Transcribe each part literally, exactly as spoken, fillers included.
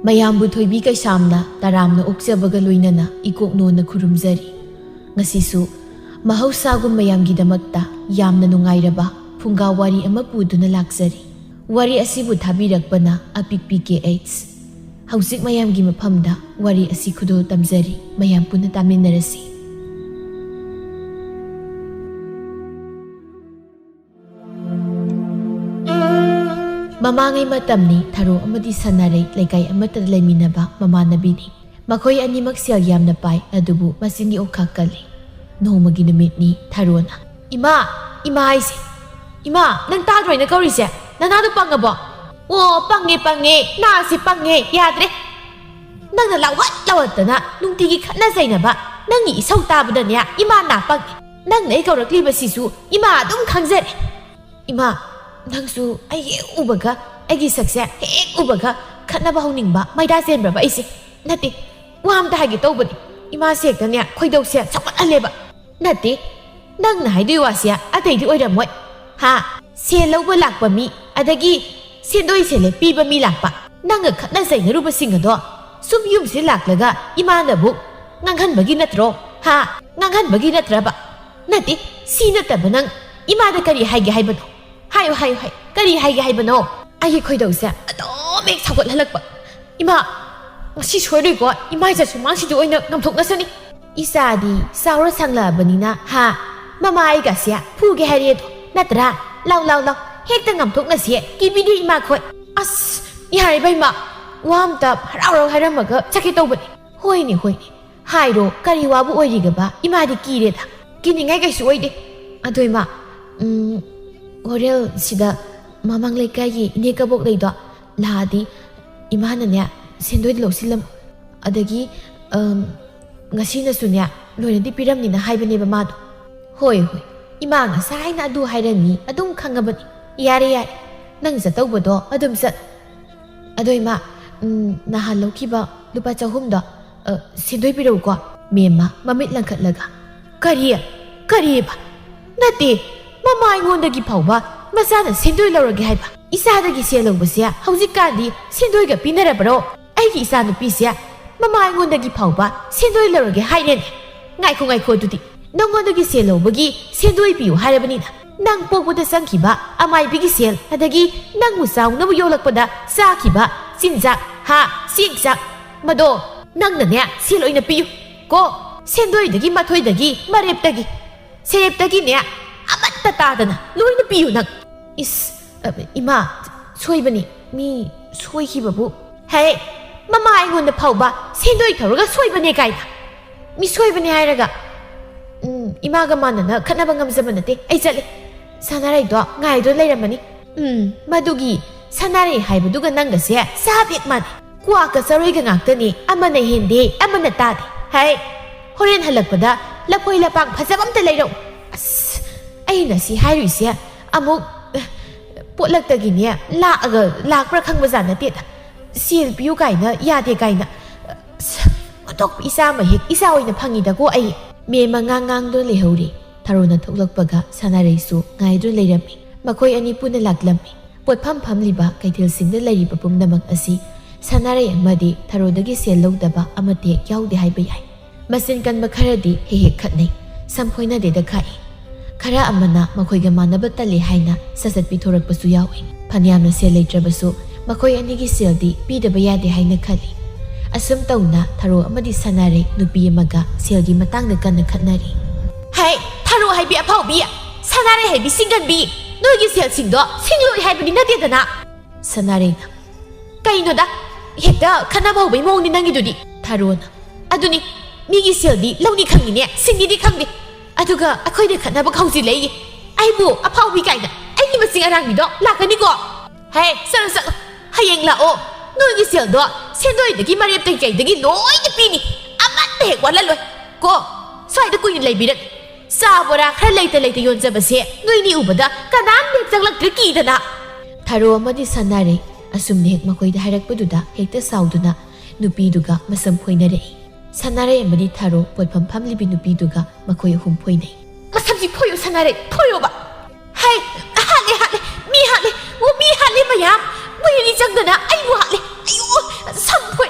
ꯃꯌꯥꯝꯕꯨ ꯊꯣꯏꯕꯤ ꯀꯩꯁꯥꯝꯅ ꯇꯔꯥꯝꯅ ꯑꯣꯛꯆꯕꯒ ꯂꯣꯏꯅꯅ ꯏꯀꯣꯛꯅꯣꯅ ꯈꯨꯔꯨꯝꯖꯔꯤ꯫ ꯉꯁꯤꯁꯨ ꯃꯍꯧꯁꯥꯒꯨꯝ ꯃꯌꯥꯝꯒꯤꯗꯃꯛꯇ ꯌꯥꯝꯅ ꯅꯨꯡꯉꯥꯏꯔꯕ ꯐꯨꯡꯒꯥ ꯋꯥꯔꯤ ꯑꯃ ꯄꯨꯗꯨꯅ ꯂꯥꯛꯆꯔꯤ꯫ ꯋꯥꯔꯤ ꯑꯁꯤꯕꯨ ꯊꯥꯕꯤꯔꯛꯄꯅ ꯑꯄꯤꯛꯄꯤ ꯀꯦ ꯑꯩꯆ꯫ ꯍꯧꯖꯤꯛ ꯃꯌꯥꯝꯒꯤ ꯃꯐꯝꯗ ꯋꯥꯔꯤ ꯑꯁꯤ ꯈꯨꯗꯣꯜ ꯇꯝꯖꯔꯤ, ꯃꯌꯥꯝ ꯄꯨꯟꯅ ꯇꯥꯃꯤꯟꯅꯔꯁꯤ꯫ ꯃꯃꯥꯡꯉꯩ ꯃꯇꯝꯅꯤ, ꯊꯔꯣ ꯑꯃꯗꯤ ꯁꯅꯥꯔꯩ ꯂꯩꯀꯥꯏ ꯑꯃꯠꯇꯗ ꯂꯩꯃꯤꯟꯅꯕ ꯃꯃꯥꯟꯅꯕꯤꯅꯤ꯫ ꯃꯈꯣꯏ ꯑꯅꯤꯃꯛ ꯁꯦꯜ ꯌꯥꯝꯅ ꯄꯥꯏ, ꯑꯗꯨꯕꯨ ꯃꯆꯤꯟꯒꯤ ꯑꯣꯛꯈꯥꯛ ꯀꯜꯂꯤ꯫ ꯅꯣꯡꯃꯒꯤ ꯅꯨꯃꯤꯠꯅꯤ, ꯊꯔꯣꯅ, "ꯏꯃꯥ, ꯏꯃꯥ ꯍꯥꯏꯁꯦ, ꯏꯃꯥ, ꯅꯪ ꯇꯥꯗ꯭ꯔꯣ ꯑꯩꯅ ꯀꯧꯔꯤꯁꯦ? ꯅꯅꯥꯗꯣ ꯄꯪꯉꯕꯣ?" "ꯑꯣ, ꯄꯪꯉꯦ, ꯄꯪꯉꯦ, ꯅꯥꯁꯦ ꯄꯪꯉꯦ, ꯌꯥꯗ꯭ꯔꯦ꯫ ꯅꯪꯅ ꯂꯥꯎꯍꯠ ꯂꯥꯎꯍꯠꯇꯅ ꯅꯨꯡꯇꯤꯒꯤ ꯈꯠꯅ ꯆꯩꯅꯕ ꯅꯪꯒꯤ ꯏꯁꯧ ꯇꯥꯕꯗꯅꯦ ꯏꯃꯥ ꯅꯥ ꯄꯪꯉꯦ꯫ ꯅꯪꯅ ꯑꯩ ꯀꯧꯔꯛꯂꯤꯕꯁꯤꯁꯨ ꯏꯃꯥ ꯑꯗꯨꯝ ꯈꯪꯖꯔꯦ꯫ ꯏꯃꯥ, ꯅꯪꯁꯨ ꯑꯩ ꯍꯦꯛ ꯎꯕꯒ, ꯑꯩꯒꯤ ꯁꯛꯁꯦ ꯍꯦꯛ ꯎꯕꯒ ꯈꯠꯅꯕ ꯍꯧꯅꯤꯡꯕ ꯃꯩꯗꯥ ꯆꯦꯟꯕ꯭ꯔꯕ ꯑꯩꯁꯦ? ꯅꯠꯇꯦ, ꯋꯥ ꯑꯝꯇ ꯍꯥꯏꯒꯦ ꯇꯧꯕꯅꯤ꯫ ꯏꯃꯥꯁꯦ ꯍꯦꯛꯇꯅꯦ ꯈꯣꯏꯗꯧꯁꯦ ꯁꯥꯎꯒꯠꯍꯜꯂꯦꯕ꯫ ꯅꯠꯇꯦ, ꯅꯪꯅ ꯍꯥꯏꯗꯣꯏ ꯋꯥꯁꯦ ꯑꯇꯩꯗꯤ ꯑꯣꯏꯔꯝꯃꯣꯏ꯫ ꯍꯥ? ꯁꯦꯜ ꯂꯧꯕ ꯂꯥꯛꯄ ꯃꯤ, ꯑꯗꯒꯤ ꯁꯦꯟꯗꯣꯏ ꯁꯦꯂꯦꯞ ꯄꯤꯕ ꯃꯤ ꯂꯥꯛꯄ꯫ ꯅꯪꯒ ꯈꯠꯅ ꯆꯩꯅꯔꯨꯕꯁꯤꯡ ꯑꯗꯣ ꯁꯨꯝ ꯌꯨꯝꯁꯤꯗ ꯂꯥꯛꯂꯒ ꯏꯃꯥꯅꯕꯨ ꯉꯥꯡꯍꯟꯕꯒꯤ ꯅꯠꯇ꯭ꯔꯣ? ꯍꯥ? ꯉꯥꯡꯍꯟꯕꯒꯤ ꯅꯠꯇ꯭ꯔꯕ? ꯅꯠꯇꯦ, ꯁꯤ ꯅꯠꯇꯕ ꯅꯪ ꯏꯃꯥꯗ ꯀꯔꯤ ꯍꯥꯏꯒꯦ ꯍꯥꯏꯕꯅꯣ? ꯍꯥꯏꯌꯨ, ꯍꯥꯏꯌꯨ, ꯍꯥꯏ, ꯀꯔꯤ ꯍꯥꯏꯒꯦ ꯍꯥꯏꯕꯅꯣ? ꯑꯩꯒꯤ ꯈꯣꯏꯗꯧꯁꯦ ꯑꯗꯨꯝ ꯍꯦꯛ ꯁꯥꯎꯒꯠꯍꯜꯂꯛꯄ꯫ ꯏꯃꯥ, ꯉꯁꯤ ꯁꯣꯏꯔꯣꯏꯀꯣ, ꯏꯃꯥ ꯏꯆꯥ ꯁꯨꯃꯥꯡꯁꯤꯗ ꯑꯣꯏꯅ ꯉꯥꯝꯊꯣꯛꯅꯁꯅꯤ꯫ ꯏꯆꯥꯗꯤ ꯆꯥꯎꯔ ꯁꯥꯡꯂꯛꯑꯕꯅꯤꯅ, ꯍꯥ? ꯃꯃꯥ ꯑꯩꯒꯁꯦ ꯐꯨꯒꯦ ꯍꯥꯏꯔꯦꯗꯣ, ꯅꯠꯇ꯭ꯔꯥ? ꯂꯥꯎ, ꯂꯥꯎ, ꯂꯥꯎ, ꯍꯦꯛꯇ ꯉꯥꯝꯊꯣꯛꯅꯁꯦ, ꯀꯤꯕꯤꯗꯦ ꯏꯃꯥꯈꯣꯏ꯫ ꯑꯁ, ꯌꯥꯔꯦꯕ ꯏꯃꯥ, ꯋꯥ ꯑꯝꯇ ꯍꯔꯥꯎ ꯍꯔꯥꯎ ꯍꯥꯏꯔꯝꯃꯒ ꯆꯠꯀꯦ ꯇꯧꯕꯅꯦ꯫ ꯍꯣꯏꯅꯦ, ꯍꯣꯏꯅꯦ, ꯍꯥꯏꯔꯣ, ꯀꯔꯤ ꯋꯥꯕꯨ ꯑꯣꯏꯔꯤꯒꯕ? ꯏꯃꯥꯗꯤ ꯀꯤꯔꯦꯗ꯫ ꯀꯤꯅꯤꯡꯉꯥꯏ ꯀꯩꯁꯨ ꯑꯣꯏꯗꯦ꯫ ꯑꯗꯣ ꯏꯃꯥ, ꯎꯝ, ꯍꯣꯔꯦꯟ ꯁꯤꯗ ꯃꯃꯥꯡ ꯂꯩꯀꯥꯏꯒꯤ ꯏꯅꯦ ꯀꯕꯣꯛ ꯂꯩꯗꯣ ꯂꯥꯛꯑꯗꯤ ꯏꯃꯥꯅꯅꯦ ꯁꯦꯟꯗꯣꯏꯗꯣ ꯂꯧꯁꯤꯜꯂꯝꯃꯣ꯫ ꯑꯗꯒꯤ, ꯎꯝ, ꯉꯁꯤꯅꯁꯨꯅꯦ ꯂꯣꯏꯅꯗꯤ ꯄꯤꯔꯝꯅꯤꯅ ꯍꯥꯏꯕꯅꯦꯕ ꯃꯥꯗꯣ꯫ ꯍꯣꯏ, ꯍꯣꯏ, ꯏꯃꯥ ꯉꯁꯥꯏꯅ ꯑꯗꯨ ꯍꯥꯏꯔꯅꯤ ꯑꯗꯨꯝ ꯈꯪꯉꯕꯅꯤ꯫ ꯌꯥꯔꯦ, ꯌꯥꯔꯦ, ꯅꯪ ꯆꯠꯇꯧꯕꯗꯣ ꯑꯗꯨꯝ ꯆꯠ꯫ ꯑꯗꯣ ꯏꯃꯥ, ꯎꯝ, ꯅꯍꯥꯟ ꯂꯧꯈꯤꯕ ꯂꯨꯄꯥ ꯆꯍꯨꯝꯗꯣ, ꯑ, ꯁꯦꯟꯗꯣꯏ ꯄꯤꯔꯛꯎꯀꯣ꯫ ꯃꯦꯝꯃ ꯃꯃꯤꯠ ꯂꯪꯈꯠꯂꯒ, "ꯀꯔꯤ? ꯀꯔꯤꯕ? ꯅꯠꯇꯦ, ꯃꯃꯥ ꯑꯩꯉꯣꯟꯗꯒꯤ ꯐꯥꯎꯕ ꯃꯆꯥꯅ ꯁꯦꯟꯗꯣꯏ ꯂꯧꯔꯒꯦ ꯍꯥꯏꯕ? ꯏꯆꯥꯗꯒꯤ ꯁꯦꯜ ꯂꯧꯕꯁꯦ ꯍꯧꯖꯤꯛꯀꯥꯟꯗꯤ ꯁꯦꯟꯗꯣꯏꯒ ꯄꯤꯅꯔꯕ꯭ꯔꯣ?" ꯑꯩꯒꯤ ꯏꯆꯥꯅꯨꯄꯤꯁꯦ ꯃꯃꯥ ꯑꯩꯉꯣꯟꯗꯒꯤ ꯐꯥꯎꯕ ꯁꯦꯟꯗꯣꯏ ꯂꯧꯔꯒꯦ ꯍꯥꯏꯔꯦꯅꯦ꯫ ꯉꯥꯏꯈꯣ, ꯉꯥꯏꯈꯣ, ꯑꯗꯨꯗꯤ ꯅꯪꯉꯣꯟꯗꯒꯤ ꯁꯦꯜ ꯂꯧꯕꯒꯤ ꯁꯦꯟꯗꯣꯏ ꯄꯤꯌꯨ ꯍꯥꯏꯔꯕꯅꯤꯅ, ꯅꯪ ꯄꯣꯛꯄꯗ ꯆꯪꯈꯤꯕ ꯑꯃꯥꯏꯕꯤꯒꯤ ꯁꯦꯜ, ꯑꯗꯒꯤ ꯅꯪꯕꯨ ꯆꯥꯎꯅꯕ ꯌꯣꯛꯂꯛꯄꯗ ꯆꯥꯈꯤꯕ ꯆꯤꯟꯖꯥꯛ, ꯍꯥ, ꯆꯦꯡ ꯆꯥꯛ, ꯃꯗꯣ ꯅꯪꯅꯅꯦ ꯁꯦꯜ ꯑꯣꯏꯅ ꯄꯤꯌꯨ ꯀꯣ꯫ ꯁꯦꯟꯗꯣꯏꯗꯒꯤ ꯃꯊꯣꯏꯗꯒꯤ ꯃꯔꯦꯞꯇꯒꯤ ꯁꯦꯔꯦꯞꯇꯒꯤꯅꯦ ꯑꯃꯠꯇ ꯇꯥꯗꯅ ꯂꯣꯏꯅ ꯄꯤꯌꯨ ꯅꯪ꯫ ꯏꯁ, ꯑ, ꯏꯃꯥ, ꯁꯣꯏꯕꯅꯤ, ꯃꯤ ꯁꯣꯏꯈꯤꯕꯕꯨ꯫ ꯍꯦ, ꯃꯃꯥ ꯑꯩꯉꯣꯟꯗ ꯐꯥꯎꯕ ꯁꯦꯟꯗꯣꯏ ꯊꯧꯔꯒ ꯁꯣꯏꯕꯅꯦ ꯀꯥꯏꯅ꯫ ꯃꯤ ꯁꯣꯏꯕꯅꯦ ꯍꯥꯏꯔꯒ, ꯎꯝ, ꯏꯃꯥꯒ ꯃꯥꯟꯅꯅ ꯈꯠꯅꯕ ꯉꯝꯖꯕ ꯅꯠꯇꯦ꯫ ꯑꯩ ꯆꯠꯂꯦ꯫ ꯁꯅꯥꯔꯩꯗꯣ ꯉꯥꯏꯗꯨꯅ ꯂꯩꯔꯝꯃꯅꯤ꯫ ꯎꯝ, ꯃꯗꯨꯒꯤ ꯁꯅꯥꯔꯩ ꯍꯥꯏꯕꯗꯨꯒ ꯅꯪꯒꯁꯦ ꯆꯞ ꯍꯦꯛ ꯃꯥꯟꯅꯩ꯫ ꯀ꯭ꯋꯥꯀ ꯆꯔꯣꯏꯒ ꯉꯥꯛꯇꯅꯤ, ꯑꯃꯅ ꯍꯦꯟꯗꯦ, ꯑꯃꯅ ꯇꯥꯗꯦ꯫ ꯍꯥꯏ, ꯍꯣꯔꯦꯟ ꯍꯜꯂꯛꯄꯗ ꯂꯐꯣꯏ ꯂꯄꯥꯡ ꯐꯖꯕ ꯑꯝꯇ ꯂꯩꯔꯛꯎ꯫ ꯑꯁ, ꯑꯩꯅ ꯁꯤ ꯍꯥꯏꯔꯨꯏꯁꯦ ꯑꯃꯨꯛ, ꯑ, ꯄꯣꯠꯂꯛꯇꯒꯤꯅꯦ ꯂꯥꯛꯑꯒ ꯂꯥꯛꯄ꯭ꯔꯥ ꯈꯪꯕꯖꯥꯠ ꯅꯠꯇꯦꯗ꯫ ꯁꯦꯜ ꯄꯤꯌꯨ ꯀꯥꯏꯅ, ꯌꯥꯗꯦ ꯀꯥꯏꯅ꯫ ꯑꯁ, ꯑꯣꯟꯊꯣꯛꯄ ꯏꯆꯥ ꯑꯃ ꯍꯦꯛ ꯏꯆꯥ ꯑꯣꯏꯅ ꯐꯪꯉꯤꯗꯀꯣ ꯑꯩ꯫ ꯃꯦꯝ ꯑꯉꯥꯡ ꯉꯥꯡꯗꯨꯅ ꯂꯩꯍꯧꯔꯦ꯫ ꯊꯔꯣꯅ ꯊꯣꯛꯂꯛꯄꯒ ꯁꯅꯥꯔꯩꯁꯨ ꯉꯥꯏꯗꯨꯅ ꯂꯩꯔꯝꯃꯤ꯫ ꯃꯈꯣꯏ ꯑꯅꯤ ꯄꯨꯟꯅ ꯂꯥꯛꯂꯝꯃꯤ꯫ ꯄꯣꯠꯐꯝ ꯐꯝꯂꯤꯕ ꯀꯩꯊꯦꯜꯁꯤꯡꯗ ꯂꯩꯔꯤꯕ ꯄꯨꯝꯅꯃꯛ ꯑꯁꯤ ꯁꯅꯥꯔꯩ ꯑꯃꯗꯤ ꯊꯔꯣꯗꯒꯤ ꯁꯦꯜ ꯂꯧꯗꯕ ꯑꯃꯠꯇ ꯍꯦꯛ ꯌꯥꯎꯗꯦ ꯍꯥꯏꯕ ꯌꯥꯏ꯫ ꯃꯆꯤꯟ ꯀꯟꯕ ꯈꯔꯗꯤ ꯍꯦꯛ ꯍꯦꯛ ꯈꯠꯅꯩ, ꯁꯝ ꯈꯣꯏꯅꯗꯦꯗ ꯈꯥꯛꯏ꯫ ꯈꯔ ꯑꯃꯅ ꯃꯈꯣꯏꯒ ꯃꯥꯟꯅꯕ ꯇꯜꯂꯤ ꯍꯥꯏꯅ ꯁꯠ ꯁꯠ ꯄꯤꯊꯣꯔꯛꯄꯁꯨ ꯌꯥꯎꯏ꯫ ꯐꯅꯌꯥꯝꯅ ꯁꯦꯜ ꯂꯩꯇ꯭ꯔꯕꯁꯨ ꯃꯈꯣꯏ ꯑꯅꯤꯒꯤ ꯁꯦꯜꯗꯤ ꯄꯤꯗꯕ ꯌꯥꯗꯦ ꯍꯥꯏꯅ ꯈꯜꯂꯤ꯫ ꯑꯁꯨꯝ ꯇꯧꯅ ꯊꯔꯣ ꯑꯃꯗꯤ ꯁꯅꯥꯔꯩ ꯅꯨꯄꯤ ꯑꯃꯒ ꯁꯦꯜꯒꯤ ꯃꯇꯥꯡꯗ ꯀꯟꯅ ꯈꯠꯅꯔꯤ꯫ ꯍꯩ, ꯊꯔꯣ ꯍꯥꯏꯕꯤ ꯑꯐꯥꯎꯕꯤ, ꯁꯅꯥꯔꯩ ꯍꯥꯏꯕꯤ ꯁꯤꯡꯒꯟꯕꯤ, ꯅꯣꯏꯒꯤ ꯁꯦꯜꯁꯤꯡꯗꯣ ꯁꯤꯡꯂꯣꯏ ꯍꯥꯏꯕꯗꯤ ꯅꯠꯇꯦꯗꯅ꯫ ꯁꯅꯥꯔꯩꯅ, ꯀꯩꯅꯣꯗ, ꯍꯦꯛꯇ ꯈꯠꯅꯕ ꯍꯧꯕꯩ ꯃꯑꯣꯡꯅꯤ ꯅꯪꯒꯤꯗꯨꯗꯤ꯫ ꯊꯔꯣꯅ, ꯑꯗꯨꯅꯤ, ꯃꯤꯒꯤ ꯁꯦꯜꯗꯤ ꯂꯧꯅꯤ ꯈꯪꯉꯤꯅꯦ, ꯁꯤꯡꯅꯤꯗꯤ ꯈꯪꯗꯦ, ꯑꯗꯨꯒ ꯑꯩꯈꯣꯏꯗ ꯈꯠꯅꯕ ꯍꯧꯖꯤꯜꯂꯛꯏ꯫ ꯑꯩꯕꯨ ꯑꯐꯥꯎꯕꯤ ꯀꯥꯏꯅ ꯑꯩꯒꯤ ꯃꯆꯤꯡ ꯑꯔꯥꯡꯕꯤꯗꯣ ꯂꯥꯛꯀꯅꯤꯀꯣ꯫ ꯍꯦ, ꯆꯠꯂꯣ, ꯆꯠꯂꯣ, ꯍꯌꯦꯡ ꯂꯥꯛꯑꯣ꯫ ꯅꯣꯏꯒꯤ ꯁꯦꯜꯗꯣ ꯁꯦꯟꯗꯣꯏꯗꯒꯤ ꯃꯔꯦꯞꯇꯒꯤ ꯀꯩꯗꯒꯤ ꯂꯣꯏꯅ ꯄꯤꯅꯤ꯫ ꯑꯃꯠꯇ ꯍꯦꯛ ꯋꯥꯠꯍꯜꯂꯣꯏ ꯀꯣ꯫ ꯁ꯭ꯋꯥꯏꯗ ꯀꯨꯏꯅ ꯂꯩꯕꯤꯔꯅꯨ꯫ ꯆꯥ ꯕꯣꯔꯥ ꯈꯔ ꯂꯩꯇ ꯂꯩꯇ ꯌꯣꯟꯖꯕꯁꯦ ꯅꯣꯏꯅꯤ ꯎꯕꯗ ꯀꯅꯥꯝ ꯍꯦꯛ ꯆꯪꯂꯛꯇ꯭ꯔꯦ ꯀꯤꯗꯅ꯫ ꯊꯔꯣ ꯑꯃꯗꯤ ꯁꯅꯥꯔꯩ ꯑꯁꯨꯝꯅ ꯍꯦꯛ ꯃꯈꯣꯏꯗ ꯍꯥꯏꯔꯛꯄꯗꯨꯗ ꯍꯦꯛꯇ ꯁꯥꯎꯗꯨꯅ ꯅꯨꯄꯤꯗꯨꯒ ꯃꯁꯝ ꯐꯣꯏꯅꯔꯛꯏ꯫ ꯁꯅꯥꯔꯩ ꯑꯃꯗꯤ ꯊꯔꯣ ꯄꯣꯠꯐꯝ ꯐꯝꯂꯤꯕꯤ ꯅꯨꯄꯤꯗꯨꯒ ꯃꯈꯣꯏ ꯑꯍꯨꯝ ꯐꯣꯏꯅꯩ꯫ ꯃꯁꯝꯁꯤ ꯐꯣꯏꯌꯨ ꯁꯅꯥꯔꯩ, ꯐꯣꯏꯌꯣꯕ꯫ ꯍꯩ, ꯍꯥꯠꯂꯦ, ꯍꯥꯠꯂꯦ, ꯃꯤ ꯍꯥꯠꯂꯦ, ꯑꯣ, ꯃꯤ ꯍꯥꯠꯂꯦ ꯃꯌꯥꯝ꯫ ꯃꯣꯏ ꯑꯅꯤ ꯆꯪꯗꯅ ꯑꯩꯕꯨ ꯍꯥꯠꯂꯦ꯫ ꯑꯌꯣ, ꯁꯝ ꯐꯣꯏ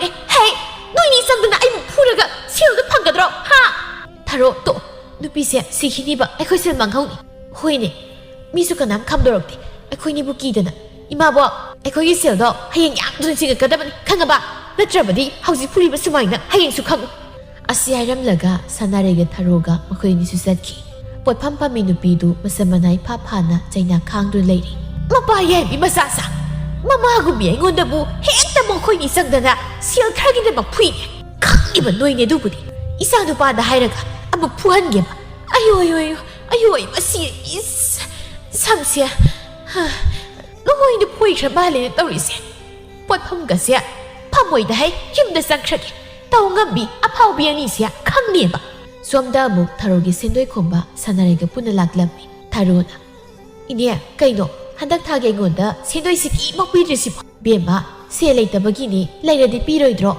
ꯊꯥꯔꯣ, ꯇꯣꯛ꯫ ꯅꯨꯄꯤꯁꯦ ꯁꯤꯈꯤꯅꯤꯕ, ꯑꯩꯈꯣꯏ ꯁꯦꯜ ꯃꯥꯡꯍꯧꯅꯤ꯫ ꯍꯣꯏꯅꯦ, ꯃꯤꯁꯨ ꯀꯅꯥꯝ ꯈꯝꯗꯣꯔꯛꯇꯦ, ꯑꯩꯈꯣꯏꯅꯤꯕꯨ ꯀꯤꯗꯅ꯫ ꯏꯃꯥꯕꯣꯛ, ꯑꯩꯈꯣꯏꯒꯤ ꯁꯦꯜꯗꯣ ꯍꯌꯦꯡ ꯌꯥꯝ ꯊꯨꯅ ꯁꯤꯡꯉꯛꯀꯗꯕꯅꯤ, ꯈꯪꯉꯕ? ꯅꯠꯇ꯭ꯔꯕꯗꯤ ꯍꯧꯖꯤꯛ ꯐꯨꯔꯤꯕ ꯁꯨꯃꯥꯏꯅ ꯍꯌꯦꯡꯁꯨ ꯈꯪꯉꯨ꯫ ꯑꯁꯤ ꯍꯥꯏꯔꯝꯂꯒ ꯁꯅꯥꯔꯩꯒ ꯊꯔꯣꯒ ꯃꯈꯣꯏ ꯑꯅꯤꯁꯨ ꯆꯠꯈꯤ꯫ ꯄꯣꯠꯐꯝ ꯐꯝꯃꯤ ꯅꯨꯄꯤꯗꯨ ꯃꯁꯝ ꯃꯅꯥꯏ ꯐꯥ ꯐꯥꯅ ꯆꯩꯅꯥ ꯈꯥꯡꯗꯨꯅ ꯂꯩꯔꯤ꯫ ꯃꯄꯥ ꯌꯥꯏꯕꯤ ꯃꯆꯥꯁꯥ! ꯃꯃꯥꯒꯨꯝꯕꯤ ꯑꯩꯉꯣꯟꯗꯕꯨ ꯍꯦꯛꯇ ꯃꯈꯣꯏꯅꯤ ꯆꯪꯗꯅ ꯁꯦꯜ ꯈꯔꯒꯤꯗꯃꯛ ꯐꯨꯏꯅꯦ꯫ ꯈꯪꯉꯤꯕ ꯅꯣꯏꯅꯦ ꯑꯗꯨꯕꯨꯗꯤ꯫ ꯏꯆꯥ ꯅꯨꯄꯥꯗ ꯍꯥꯏꯔꯒ ꯑꯃꯨꯛ ꯐꯨꯍꯟꯒꯦꯕ꯫ ꯑꯌꯣ, ꯑꯌꯣ, ꯑꯌꯣ, ꯑꯌꯣ, ꯑꯩ ꯃꯁꯤ, ꯏꯁ, ꯁꯝꯁꯦ, ꯍ, ꯂꯣꯏꯅ ꯐꯣꯏꯈ꯭ꯔ ꯃꯥꯜꯂꯦꯅ ꯇꯧꯔꯤꯁꯦ꯫ ꯄꯣꯠꯐꯝꯒꯁꯦ ꯐꯝꯃꯣꯏꯗ ꯍꯩ, ꯌꯨꯝꯗ ꯆꯪꯈ꯭ꯔꯒꯦ꯫ ꯇꯧ ꯉꯝꯕꯤ ꯑꯐꯥꯎꯕꯤ ꯑꯅꯤꯁꯦ ꯈꯪꯅꯦꯕ꯫ ꯁꯣꯝꯗ ꯑꯃꯨꯛ ꯊꯔꯣꯒꯤ ꯁꯦꯟꯗꯣꯏ ꯈꯣꯝꯕ ꯁꯥꯟꯅꯔꯩꯒ ꯄꯨꯟꯅ ꯂꯥꯛꯂꯝꯃꯤ꯫ ꯊꯔꯣꯅ, "ꯏꯅꯦ, ꯀꯩꯅꯣ ꯍꯟꯗꯛ ꯊꯥꯒꯤ ꯑꯩꯉꯣꯟꯗ ꯁꯦꯟꯗꯣꯏꯁꯤ ꯀꯤꯃꯛ ꯄꯤꯗ꯭ꯔꯤꯁꯤꯕꯣ?" "ꯕꯦꯝꯃ, ꯁꯦꯜ ꯂꯩꯇꯕꯒꯤꯅꯤ, ꯂꯩꯔꯗꯤ ꯄꯤꯔꯣꯏꯗ꯭ꯔꯣ?"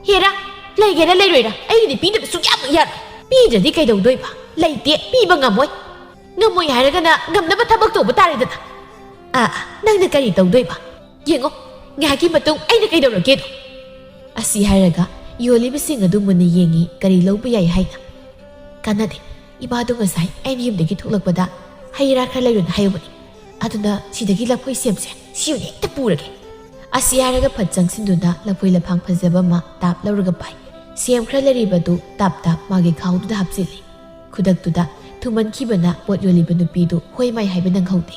"ꯍꯦꯔꯥ, ꯂꯩꯒꯦꯔꯥ ꯂꯩꯔꯣꯏꯔꯥ, ꯑꯩꯒꯤꯗꯤ ꯄꯤꯗꯕ ꯁꯨꯡꯌꯥꯃꯛ ꯌꯥꯔꯣꯏ꯫ ꯄꯤꯗ꯭ꯔꯗꯤ ꯀꯩꯗꯧꯗꯣꯏꯕ? ꯂꯩꯇꯦ, ꯄꯤꯕ ꯉꯝꯃꯣꯏ꯫ ꯉꯝꯃꯣꯏ ꯍꯥꯏꯔꯒꯅ ꯉꯝꯅꯕ ꯊꯕꯛ ꯇꯧꯕ ꯇꯥꯔꯦꯗꯅ꯫ ꯑꯥ, ꯅꯪꯅ ꯀꯔꯤ ꯇꯧꯗꯣꯏꯕ? ꯌꯦꯡꯉꯣ, ꯉꯥꯏꯍꯥꯛꯀꯤ ꯃꯇꯨꯡ ꯑꯩꯅ ꯀꯩꯗꯧꯔꯒꯦꯗꯣ?" ꯑꯁꯤ ꯍꯥꯏꯔꯒ ꯌꯣꯜꯂꯤꯕꯁꯤꯡ ꯑꯗꯨ ꯃꯨꯟꯅ ꯌꯦꯡꯉꯤ, ꯀꯔꯤ ꯂꯧꯕ ꯌꯥꯏ ꯍꯥꯏꯅ꯫ "ꯀꯥꯟꯅꯗꯦ, ꯏꯃꯥꯗꯣ ꯉꯁꯥꯏ ꯑꯩꯅ ꯌꯨꯝꯗꯒꯤ ꯊꯣꯛꯂꯛꯄꯗ ꯍꯩ ꯔꯥ ꯈꯔ ꯂꯩꯔꯨꯅ ꯍꯥꯏꯍꯧꯕꯅꯤ꯫ ꯑꯗꯨꯅ ꯁꯤꯗꯒꯤ ꯂꯐꯣꯏ ꯁꯦꯝꯁꯦ, ꯁꯤ ꯑꯣꯏꯅ ꯍꯦꯛꯇ ꯄꯨꯔꯒꯦ꯫" ꯑꯁꯤ ꯍꯥꯏꯔꯒ ꯐꯠ ꯆꯪꯁꯤꯟꯗꯨꯅ ꯂꯐꯣꯏ ꯂꯐꯥꯡ ꯐꯖꯕ ꯑꯃ ꯇꯥꯞ ꯂꯧꯔꯒ ꯄꯥꯏ꯫ ꯁꯦꯝ ꯈꯔ ꯂꯩꯔꯤꯕꯗꯨ ꯇꯥꯞ ꯇꯥꯞ ꯃꯥꯒꯤ ꯈꯥꯎꯗꯨꯗ ꯍꯥꯞꯆꯤꯜꯂꯤ꯫ ꯈꯨꯗꯛꯇꯨꯗ ꯊꯨꯃꯟꯈꯤꯕꯅ ꯄꯣꯠ ꯌꯣꯜꯂꯤꯕ ꯅꯨꯄꯤꯗꯨ ꯍꯣꯏ ꯃꯥꯏ ꯍꯥꯏꯕ ꯅꯪꯍꯧꯗꯦ꯫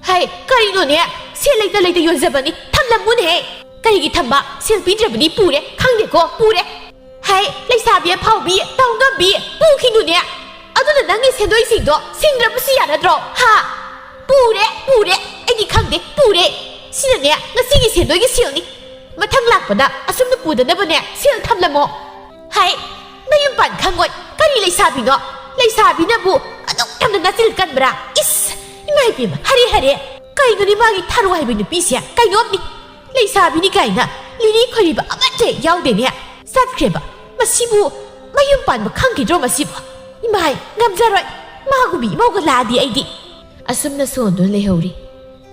"ꯍꯩ, ꯀꯔꯤꯅꯣꯅꯦ? ꯁꯦꯜ ꯂꯩꯇ ꯂꯩꯇ ꯌꯣꯟꯖꯕꯅꯤ, ꯊꯝꯂꯝꯃꯨꯅꯦꯍꯦ꯫ ꯀꯔꯤꯒꯤ ꯊꯝꯕ? ꯁꯦꯜ ꯄꯤꯗ꯭ꯔꯕꯗꯤ ꯄꯨꯔꯦ, ꯈꯪꯗꯦꯀꯣ, ꯄꯨꯔꯦ꯫ ꯍꯩ, ꯂꯩꯁꯥꯕꯤ ꯑꯐꯥꯎꯕꯤ, ꯇꯧ ꯉꯝꯕꯤ, ꯄꯨꯈꯤꯅꯨꯅꯦ꯫ ꯑꯗꯨꯅ ꯅꯪꯒꯤ ꯁꯦꯟꯗꯣꯏꯁꯤꯡꯗꯣ ꯁꯤꯡꯗ꯭ꯔꯕꯁꯨ ꯌꯥꯅꯗ꯭ꯔꯣ, ꯍꯥ? ꯄꯨꯔꯦ, ꯄꯨꯔꯦ, ꯑꯩꯗꯤ ꯈꯪꯗꯦ, ꯄꯨꯔꯦ꯫ ꯁꯤꯅꯅꯦ ꯉꯁꯤꯒꯤ ꯁꯦꯟꯗꯣꯏꯒꯤ ꯁꯦꯜꯅꯤ꯫ ꯃꯊꯪ ꯂꯥꯛꯄꯗ ꯑꯁꯨꯝꯅ ꯄꯨꯗꯅꯕꯅꯦ ꯁꯦꯜ ꯊꯝꯂꯝꯃꯣ꯫" "ꯍꯩ, ꯃꯌꯨꯝ ꯄꯥꯟ ꯈꯪꯉꯣꯏ, ꯀꯔꯤ ꯂꯩꯁꯥꯕꯤꯅꯣ? ꯂꯩꯁꯥꯕꯤꯅꯕꯨ ꯑꯗꯨꯛ ꯌꯥꯝꯅ ꯅꯆꯤꯜ ꯀꯟꯕ꯭ꯔꯥ? ꯏꯁ, ꯏꯃꯥ ꯏꯕꯦꯝꯃ, ꯍꯔꯦ ꯍꯔꯦ꯫ ꯀꯩꯅꯣꯅꯦ ꯃꯥꯒꯤ ꯊꯔꯣ ꯍꯥꯏꯕ ꯅꯨꯄꯤꯁꯦ? ꯀꯩꯅꯣꯝꯅꯤ꯫ ꯂꯩꯁꯥꯕꯤꯅꯤ ꯀꯥꯏꯅ ꯂꯤꯔꯤ ꯈꯣꯏꯔꯤꯕ ꯑꯃꯠꯇ ꯍꯦꯛ ꯌꯥꯎꯗꯦꯅꯦ꯫ ꯆꯠꯈ꯭ꯔꯦꯕ꯫ ꯃꯁꯤꯕꯨ ꯃꯌꯨꯝ ꯄꯥꯟꯕ ꯈꯪꯈꯤꯗ꯭ꯔꯣ ꯃꯁꯤꯕꯨ? ꯏꯃꯥꯏ, ꯉꯝꯖꯔꯣꯏ꯫ ꯃꯥꯒꯨꯝꯕꯤ ꯏꯃꯧꯒ ꯂꯥꯛꯑꯗꯤ ꯑꯩꯗꯤ꯫" ꯑꯁꯨꯝꯅ ꯁꯣꯟꯗꯨꯅ ꯂꯩꯍꯧꯔꯤ꯫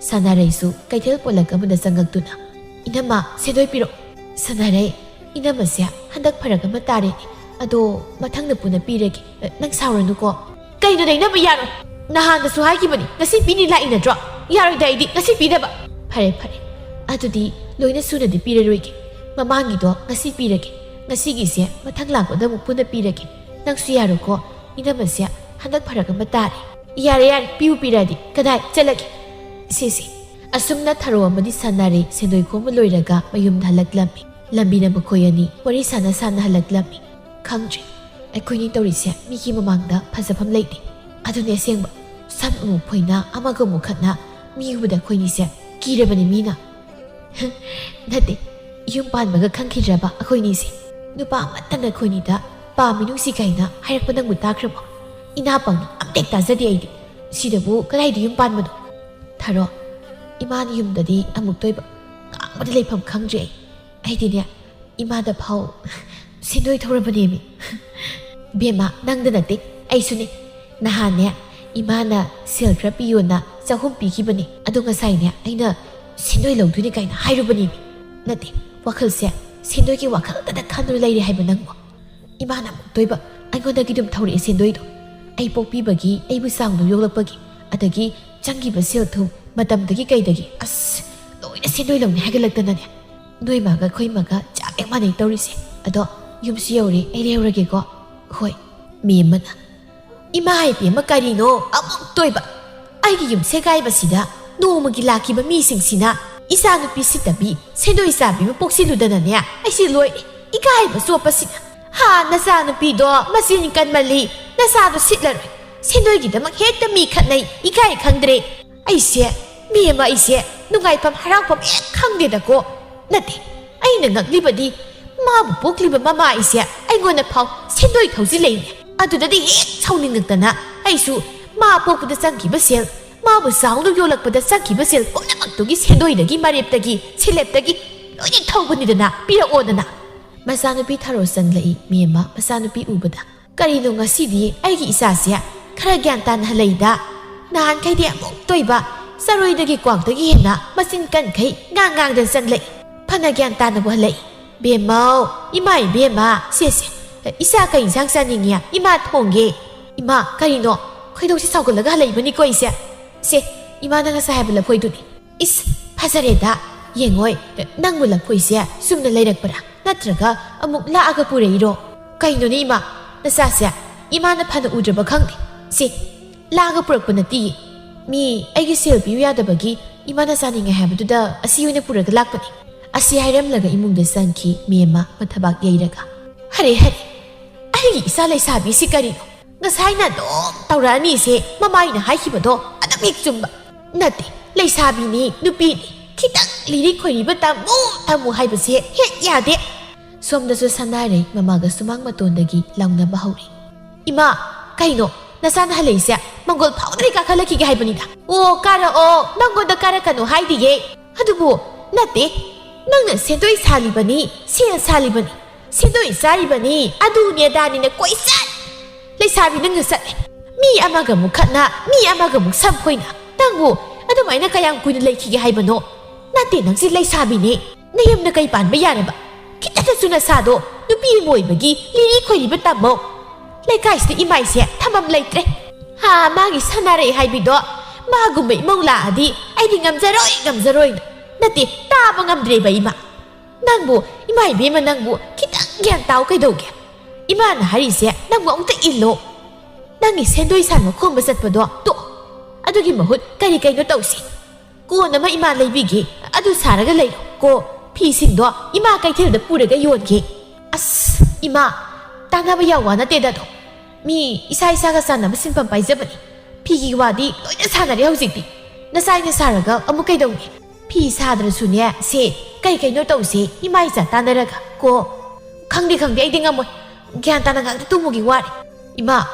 ꯁꯅꯥꯔꯩꯁꯨ ꯀꯩꯊꯦꯜ ꯄꯣꯂꯛ ꯑꯃꯗ ꯆꯪꯉꯛꯇꯨꯅ, "ꯏꯅꯝꯃ, ꯁꯦꯟꯗꯣꯏ ꯄꯤꯔꯛꯑꯣ꯫" "ꯁꯅꯥꯔꯩ, ꯏꯅꯝꯃꯁꯦ ꯍꯟꯗꯛ ꯐꯔꯛ ꯑꯃ ꯇꯥꯔꯦꯅꯦ꯫ ꯑꯗꯣ ꯃꯊꯪꯗ ꯄꯨꯟꯅ ꯄꯤꯔꯒꯦ꯫ ꯑ, ꯅꯪ ꯁꯥꯎꯔꯅꯨꯀꯣ꯫ ꯀꯩꯅꯣ ꯅꯩꯅꯕ ꯌꯥꯔꯣꯏ꯫ ꯅꯍꯥꯟꯗꯁꯨ ꯍꯥꯏꯈꯤꯕꯅꯤ, ꯉꯁꯤ ꯄꯤꯅꯤ ꯂꯥꯛꯏ ꯅꯠꯇ꯭ꯔꯣ? ꯌꯥꯔꯣꯏꯗ ꯑꯩꯗꯤ, ꯉꯁꯤ ꯄꯤꯅꯕ꯫ ꯐꯔꯦ, ꯐꯔꯦ꯫ ꯑꯗꯨꯗꯤ ꯂꯣꯏꯅ ꯁꯨꯅꯗꯤ ꯄꯤꯔꯔꯣꯏꯒꯦ꯫ ꯃꯃꯥꯡꯒꯤꯗꯣ ꯉꯁꯤ ꯄꯤꯔꯒꯦ꯫ ꯉꯁꯤꯒꯤꯁꯦ ꯃꯊꯪ ꯂꯥꯛꯄꯗ ꯑꯃꯨꯛ ꯄꯨꯟꯅ ꯄꯤꯔꯒꯦ꯫ ꯅꯪꯁꯨ ꯌꯥꯔꯣꯀꯣ꯫ ꯏꯅꯝꯃꯁꯦ ꯍꯟꯗꯛ ꯐꯔꯛ ꯑꯃ ꯇꯥꯔꯦ꯫ ꯌꯥꯔꯦ, ꯌꯥꯔꯦ, ꯄꯤꯕꯨ ꯄꯤꯔꯛꯑꯗꯤ꯫ ꯀꯗꯥꯏ ꯆꯠꯂꯒꯦ? ꯁꯦ, ꯁꯦ꯫ ꯑꯁꯨꯝꯅ ꯊꯔꯣ ꯑꯃꯗꯤ ꯁꯥꯟꯅꯔꯦ꯫ ꯁꯦꯟꯗꯣꯏ ꯈꯣꯝꯕ ꯂꯣꯏꯔꯒ ꯃꯌꯨꯝꯗ ꯍꯜꯂꯛꯂꯝꯃꯤ꯫ ꯂꯝꯕꯤꯗ ꯃꯈꯣꯏ ꯑꯅꯤ ꯋꯥꯔꯤ ꯁꯥꯟꯅ ꯁꯥꯟꯅ ꯍꯜꯂꯛꯂꯝꯃꯤ꯫ ꯈꯪꯗ꯭ꯔꯦ, ꯑꯩꯈꯣꯏꯅꯤ ꯇꯧꯔꯤꯁꯦ ꯃꯤꯒꯤ ꯃꯃꯥꯡꯗ ꯐꯖꯐꯝ ꯂꯩꯇꯦ꯫ ꯑꯗꯨꯅꯦ ꯑꯁꯦꯡꯕ꯫ ꯁꯝ ꯑꯃꯨꯛ ꯐꯣꯏꯅ, ꯑꯃꯒ ꯑꯃꯨꯛ ꯈꯠꯅ, ꯃꯤ ꯎꯕꯗ ꯑꯩꯈꯣꯏꯅꯤꯁꯦ ꯀꯤꯔꯕꯅꯤ ꯃꯤꯅ꯫ ꯅꯠꯇꯦ, ꯌꯨꯝ ꯄꯥꯟꯕꯒ ꯈꯪꯈꯤꯗ꯭ꯔꯕ ꯑꯩꯈꯣꯏꯅꯤꯁꯦ? ꯅꯨꯄꯥ ꯑꯃꯠꯇꯅ ꯑꯩꯈꯣꯏꯅꯤꯗ ꯄꯥꯝꯃꯤ ꯅꯨꯡꯁꯤ ꯀꯥꯏꯅ ꯍꯥꯏꯔꯛꯄ ꯅꯪꯕꯨ ꯇꯥꯈ꯭ꯔꯕꯣ? ꯏꯅꯥ ꯄꯪꯉꯤ, ꯑꯝꯇ ꯍꯦꯛ ꯇꯥꯖꯗꯦ ꯑꯩꯗꯤ꯫ ꯁꯤꯗꯕꯨ ꯀꯗꯥꯏꯗ ꯌꯨꯝ ꯄꯥꯟꯕꯅꯣ? ꯊꯔꯣ, ꯏꯃꯥꯅ ꯌꯨꯝꯗꯗꯤ ꯑꯃꯨꯛꯇꯣꯏꯕ ꯉꯥꯡꯕꯗ ꯂꯩꯐꯝ ꯈꯪꯗ꯭ꯔꯦ ꯑꯩ꯫ ꯑꯩꯗꯤꯅꯦ, ꯏꯃꯥꯗ ꯐꯥꯎ ꯁꯦꯟꯗꯣꯏ ꯊꯧꯔꯕꯅꯦꯃꯤ꯫ ꯕꯦꯝꯃ, ꯅꯪꯗ ꯅꯠꯇꯦ, ꯑꯩꯁꯨꯅꯦ꯫ ꯅꯍꯥꯟꯅꯦ, ꯏꯃꯥꯅ ꯁꯦꯜ ꯈꯔ ꯄꯤꯌꯣꯅ ꯆꯍꯨꯝ ꯄꯤꯈꯤꯕꯅꯦ꯫ ꯑꯗꯣ ꯉꯁꯥꯏꯅꯦ, ꯑꯩꯅ ꯁꯦꯟꯗꯣꯏ ꯂꯧꯗꯣꯏꯅꯦ ꯀꯥꯏꯅ ꯍꯥꯏꯔꯨꯕꯅꯦꯃꯤ꯫ ꯅꯠꯇꯦ, ꯋꯥꯈꯜꯁꯦ ꯁꯦꯟꯗꯣꯏꯒꯤ ꯋꯥꯈꯜꯗꯗ ꯈꯟꯗꯨꯅ ꯂꯩꯔꯦ ꯍꯥꯏꯕ ꯅꯪꯕꯣ꯫ ꯏꯃꯥꯅ ꯑꯃꯨꯛꯇꯣꯏꯕ ꯑꯩꯉꯣꯟꯗꯒꯤ ꯑꯗꯨꯝ ꯊꯧꯔꯛꯑꯦ ꯁꯦꯟꯗꯣꯏꯗꯣ꯫ ꯑꯩ ꯄꯣꯛꯄꯤꯕꯒꯤ, ꯑꯩꯕꯨ ꯆꯥꯎꯅ ꯌꯣꯛꯂꯛꯄꯒꯤ, ꯑꯗꯒꯤ ꯆꯪꯈꯤꯕ ꯁꯦꯜ ꯊꯨꯝ, ꯃꯇꯝꯗꯒꯤ ꯀꯩꯗꯒꯤ, ꯑꯁ, ꯂꯣꯏꯅ ꯁꯦꯟꯗꯣꯏ ꯂꯧꯅꯤ ꯍꯥꯏꯒꯠꯂꯛꯇꯅꯅꯦ꯫ ꯅꯣꯏ ꯃꯥꯒ ꯑꯩꯈꯣꯏ ꯃꯥꯒ ꯆꯞ ꯍꯦꯛ ꯃꯥꯟꯅꯩ ꯇꯧꯔꯤꯁꯦ꯫ ꯑꯗꯣ ꯌꯨꯝꯁꯨ ꯌꯧꯔꯦ, ꯑꯩ ꯂꯩꯍꯧꯔꯒꯦꯀꯣ꯫ ꯍꯣꯏ, ꯃꯦꯝꯃꯅ꯫ ꯏꯃꯥ ꯏꯕꯦꯝꯃ, ꯀꯔꯤꯅꯣ ꯑꯃꯨꯛꯇꯣꯏꯕ? ꯑꯩꯒꯤ ꯌꯨꯝ ꯁꯦꯒꯥꯏꯕꯁꯤꯗ ꯅꯣꯡꯃꯒꯤ ꯂꯥꯛꯈꯤꯕ ꯃꯤꯁꯤꯡꯁꯤꯅ ꯏꯆꯥꯅꯨꯄꯤ ꯁꯤꯠꯇꯕꯤ ꯁꯦꯟꯗꯣꯏ ꯆꯥꯕꯤ ꯑꯃ ꯄꯣꯛꯁꯤꯜꯂꯨꯗꯅꯅꯦ, ꯑꯩꯁꯦ ꯂꯣꯏꯔꯦ꯫ ꯏꯀꯥꯏꯕ ꯆꯣꯞꯄꯁꯤꯅ꯫ ꯍꯥ, ꯅꯆꯥꯅꯨꯄꯤꯗꯣ ꯃꯆꯤꯟ ꯀꯟꯃꯜꯂꯤ, ꯅꯆꯥꯗꯣ ꯁꯤꯠꯂꯔꯣꯏ꯫ ꯁꯦꯟꯗꯣꯏꯒꯤꯗꯃꯛ ꯍꯦꯛꯇ ꯃꯤ ꯈꯠꯅꯩ, ꯏꯀꯥꯏ ꯈꯪꯗ꯭ꯔꯦ꯫ ꯑꯩꯁꯦ, ꯃꯦꯝꯃ, ꯑꯩꯁꯦ ꯅꯨꯡꯉꯥꯏꯐꯝ ꯍꯔꯥꯎꯐꯝ ꯍꯦꯛ ꯈꯪꯗꯦꯗꯀꯣ꯫ ꯅꯠꯇꯦ, ꯑꯩꯅ ꯉꯛꯂꯤꯕꯗꯤ ꯃꯥꯕꯨ ꯄꯣꯛꯂꯤꯕ ꯃꯃꯥ ꯑꯩꯁꯦ ꯑꯩꯉꯣꯟꯗ ꯐꯥꯎ ꯁꯦꯟꯗꯣꯏ ꯊꯧꯖꯤꯜꯂꯛꯏꯅꯦ꯫ ꯑꯗꯨꯗꯗꯤ ꯍꯦꯛ ꯁꯥꯎꯅꯤꯡꯉꯛꯇꯅ ꯑꯩꯁꯨ ꯃꯥ ꯄꯣꯛꯄꯗ ꯆꯪꯈꯤꯕ ꯁꯦꯜ, ꯃꯥꯕꯨ ꯆꯥꯎꯅ ꯌꯣꯜꯂꯛꯄꯗ ꯆꯪꯈꯤꯕ ꯁꯦꯜ ꯄꯨꯝꯅꯃꯛꯇꯨꯒꯤ ꯁꯦꯟꯗꯣꯏꯗꯒꯤ, ꯃꯔꯦꯞꯇꯒꯤ, ꯁꯦꯂꯦꯞꯇꯒꯤ ꯂꯣꯏꯅ ꯊꯧꯕꯅꯤꯗꯅ, ꯄꯤꯔꯛꯑꯣꯗꯅ꯫ ꯃꯆꯥꯅꯨꯄꯤ ꯊꯔꯣ ꯆꯪꯂꯛꯏ꯫ ꯃꯦꯝꯃ ꯃꯆꯥꯅꯨꯄꯤ ꯎꯕꯗ, "ꯀꯔꯤꯅꯣ ꯉꯁꯤꯗꯤ ꯑꯩꯒꯤ ꯏꯆꯥꯁꯦ ꯈꯔ ꯒ꯭ꯌꯥꯟ ꯇꯥꯅ ꯍꯜꯂꯛꯏꯗ? ꯅꯍꯥꯟꯈꯩꯗꯤ ꯑꯃꯨꯛꯇꯣꯏꯕ ꯆꯔꯣꯏꯗꯒꯤ ꯀ꯭ꯋꯥꯛꯇꯒꯤ ꯍꯦꯟꯅ ꯃꯆꯤꯟ ꯀꯟꯈꯩ ꯉꯥꯡ ꯉꯥꯡꯗꯅ ꯆꯪꯂꯛꯏ꯫ ꯐꯅ ꯒ꯭ꯌꯥꯟ ꯇꯥꯅꯕꯨ ꯍꯜꯂꯛꯏ꯫ ꯕꯦꯝꯃꯧ, ꯏꯃꯥ ꯏꯕꯦꯝꯃ, ꯁꯦ, ꯁꯦ, "ꯏꯆꯥ, ꯀꯩ ꯏꯟꯁꯥꯡ ꯆꯥꯅꯤꯡꯉꯤ? ꯏꯃꯥ ꯊꯣꯡꯒꯦ꯫" "ꯏꯃꯥ, ꯀꯔꯤꯅꯣ? ꯈꯣꯏꯗꯧꯁꯤ ꯁꯥꯎꯒꯠꯂꯒ ꯍꯜꯂꯛꯏꯕꯅꯤꯀꯣ ꯑꯩꯁꯦ꯫ ꯁꯦ, ꯏꯃꯥꯅ ꯉꯁꯥꯏ ꯍꯥꯏꯕ ꯂꯐꯣꯏꯗꯨꯅꯤ꯫" "ꯏꯁ, ꯐꯖꯔꯦꯗ꯫ ꯌꯦꯡꯉꯣꯏ, ꯅꯪꯕꯨ ꯂꯐꯣꯏꯁꯦ ꯆꯨꯝꯅ ꯂꯩꯔꯛꯄ꯭ꯔꯥ? ꯅꯠꯇ꯭ꯔꯒ ꯑꯃꯨꯛ ꯂꯥꯛꯑꯒ ꯄꯨꯔꯛꯏꯔꯣ? ꯀꯩꯅꯣꯅꯦ ꯏꯃꯥ, ꯅꯆꯥꯁꯦ ꯏꯃꯥꯅ ꯐꯅ ꯎꯗ꯭ꯔꯕ ꯈꯪꯗꯦ꯫ ꯁꯦ, ꯂꯥꯛꯑꯒ ꯄꯨꯔꯛꯄ ꯅꯠꯇꯤꯌꯦ꯫ ꯃꯤ ꯑꯩꯒꯤ ꯁꯦꯜ ꯄꯤꯌꯨ ꯌꯥꯗꯕꯒꯤ ꯏꯃꯥꯅ ꯆꯥꯅꯤꯡꯉꯦ ꯍꯥꯏꯕꯗꯨꯗ ꯑꯁꯤ ꯑꯣꯏꯅ ꯄꯨꯔꯒ ꯂꯥꯛꯄꯅꯤ꯫" ꯑꯁꯤ ꯍꯥꯏꯔꯝꯂꯒ ꯏꯃꯨꯡꯗ ꯆꯪꯈꯤ ꯃꯦꯝꯃ ꯃꯊꯕꯥꯛ ꯌꯩꯔꯒ꯫ "ꯍꯔꯦ, ꯍꯔꯦ, ꯑꯩꯒꯤ ꯏꯆꯥ ꯂꯩꯁꯥꯕꯤꯁꯤ ꯀꯔꯤꯅꯣ? ꯉꯁꯥꯏꯅ ꯑꯗꯨꯝ ꯇꯧꯔꯛꯑꯅꯤꯁꯦ ꯃꯃꯥꯏꯅ ꯍꯥꯏꯈꯤꯕꯗꯣ ꯑꯗꯨꯝ ꯍꯦꯛ ꯆꯨꯝꯕ꯫ ꯅꯠꯇꯦ, ꯂꯩꯁꯥꯕꯤꯅꯤ, ꯅꯨꯄꯤꯅꯤ, ꯈꯤꯇꯪ ꯂꯤꯔꯤ ꯈꯣꯏꯔꯤꯕ ꯇꯝꯃꯨ, ꯇꯝꯃꯨ ꯍꯥꯏꯕꯁꯦ ꯍꯦꯛ ꯌꯥꯗꯦ꯫" ꯁꯣꯝꯗꯁꯨ ꯁꯅꯥꯔꯩ ꯃꯃꯥꯒ ꯁꯨꯃꯥꯡ ꯃꯇꯣꯟꯗꯒꯤ ꯂꯥꯎꯅꯕ ꯍꯧꯔꯤ꯫ "ꯏꯃꯥ, ꯀꯩꯅꯣ? ꯅꯆꯥꯅ ꯍꯜꯂꯛꯏꯁꯦ ꯃꯪꯒꯣꯜ ꯐꯥꯎꯗ꯭ꯔꯤ ꯀꯥꯈꯠꯂꯛꯈꯤꯒꯦ ꯍꯥꯏꯕꯅꯤꯗ꯫" "ꯑꯣ, ꯀꯥꯔꯛꯑꯣ, ꯅꯪꯉꯣꯟꯗ ꯀꯥꯔꯛꯀꯅꯨ ꯍꯥꯏꯗꯤꯌꯦ꯫ ꯑꯗꯨꯕꯨ ꯅꯠꯇꯦ, ꯅꯪꯅ ꯁꯦꯟꯗꯣꯏ ꯁꯥꯜꯂꯤꯕꯅꯤ, ꯁꯦꯜ ꯁꯥꯜꯂꯤꯕꯅꯤ, ꯁꯦꯟꯗꯣꯏ ꯆꯥꯔꯤꯕꯅꯤ, ꯑꯗꯨꯅꯤ ꯑꯗꯥꯅꯤꯅ ꯀꯣꯏꯆꯠ꯫ ꯂꯩꯁꯥꯕꯤ ꯅꯪꯅ ꯆꯠꯂꯦ꯫ ꯃꯤ ꯑꯃꯒ ꯑꯃꯨꯛ ꯈꯠꯅ, ꯃꯤ ꯑꯃꯒ ꯑꯃꯨꯛ ꯁꯝ ꯐꯣꯏꯅ꯫ ꯅꯪꯕꯨ ꯑꯗꯨꯃꯥꯏꯅ ꯀꯌꯥꯝ ꯀꯨꯏꯅ ꯂꯩꯈꯤꯒꯦ ꯍꯥꯏꯕꯅꯣ? ꯅꯠꯇꯦ, ꯅꯪꯁꯤ ꯂꯩꯁꯥꯕꯤꯅꯦ꯫ ꯅꯌꯨꯝꯗ ꯀꯩ ꯄꯥꯟꯕ ꯌꯥꯔꯕ? ꯈꯤꯇꯗꯁꯨ ꯅꯁꯥꯗꯣ ꯅꯨꯄꯤ ꯑꯃ ꯑꯣꯏꯕꯒꯤ ꯂꯤꯔꯤ ꯈꯣꯏꯔꯤꯕ ꯇꯝꯃꯣ꯫ ꯂꯩꯀꯥꯏꯁꯤꯗ ꯏꯃꯥꯏꯁꯦ ꯊꯝꯐꯝ ꯂꯩꯇ꯭ꯔꯦ꯫ ꯍꯥ, ꯃꯥꯒꯤ ꯁꯥꯟꯅꯔꯩ ꯍꯥꯏꯕꯤꯗꯣ ꯃꯥꯒꯨꯝꯕ ꯏꯃꯧ ꯂꯥꯛꯑꯗꯤ ꯑꯩꯗꯤ ꯉꯝꯖꯔꯣꯏ, ꯉꯝꯖꯔꯣꯏꯅ꯫ ꯅꯠꯇꯦ, ꯇꯥꯕ ꯉꯝꯗ꯭ꯔꯦꯕ ꯏꯃꯥ꯫ ꯅꯪꯕꯨ, ꯏꯃꯥ ꯏꯕꯦꯝꯃ, ꯅꯪꯕꯨ ꯈꯤꯇꯪ ꯒ꯭ꯌꯥꯟ ꯇꯥꯎ ꯀꯩꯗꯧꯒꯦ? ꯏꯃꯥꯅ ꯍꯥꯏꯔꯤꯁꯦ ꯅꯪꯕꯨ ꯑꯃꯨꯛꯇ ꯏꯜꯂꯣ꯫ ꯅꯪꯒꯤ ꯁꯦꯟꯗꯣꯏ ꯁꯥꯟꯕ ꯈꯣꯝꯕ ꯆꯠꯄꯗꯣ ꯇꯣꯛ꯫ ꯑꯗꯨꯒꯤ ꯃꯍꯨꯠ ꯀꯔꯤ ꯀꯩꯅꯣ ꯇꯧꯁꯤ꯫ ꯀꯣꯟ ꯑꯃ ꯏꯃꯥ ꯂꯩꯕꯤꯒꯦ, ꯑꯗꯨ ꯁꯥꯔꯒ ꯂꯩꯔꯣ꯫ ꯀꯣ, ꯐꯤꯁꯤꯡꯗꯣ ꯏꯃꯥ ꯀꯩꯊꯦꯜꯗ ꯄꯨꯔꯒ ꯌꯣꯟꯒꯦ꯫ ꯑꯁ, ꯏꯃꯥ, ꯇꯥꯟꯅꯕ ꯌꯥꯎ ꯋꯥ ꯅꯠꯇꯦꯗ ꯑꯗꯣ꯫ ꯃꯤ ꯏꯁꯥ ꯏꯁꯥꯒ ꯆꯥꯟꯅꯕ ꯁꯤꯟꯐꯝ ꯄꯥꯏꯖꯕꯅꯤ꯫ ꯐꯤꯒꯤ ꯋꯥꯗꯤ ꯂꯣꯏꯅ ꯁꯥꯟꯅꯔꯦ ꯍꯧꯖꯤꯛꯇꯤ꯫ ꯅꯆꯥꯏꯅ ꯁꯥꯔꯒ ꯑꯃꯨꯛ ꯀꯩꯗꯧꯅꯤ? ꯐꯤ ꯁꯥꯗ꯭ꯔꯁꯨꯅꯦ, ꯁꯦ, ꯀꯩ ꯀꯩꯅꯣ ꯇꯧꯁꯦ, ꯏꯃꯥ ꯏꯆꯥ ꯇꯥꯟꯅꯔꯒ꯫ ꯀꯣ, ꯈꯪꯗꯦ, ꯈꯪꯗꯦ, ꯑꯩꯗꯤ ꯉꯝꯃꯣꯏ꯫ ꯒ꯭ꯌꯥꯟ ꯇꯥꯅ ꯉꯥꯛꯇ ꯇꯨꯝꯃꯨꯒꯦ ꯋꯥꯔꯦ꯫ ꯏꯃꯥ,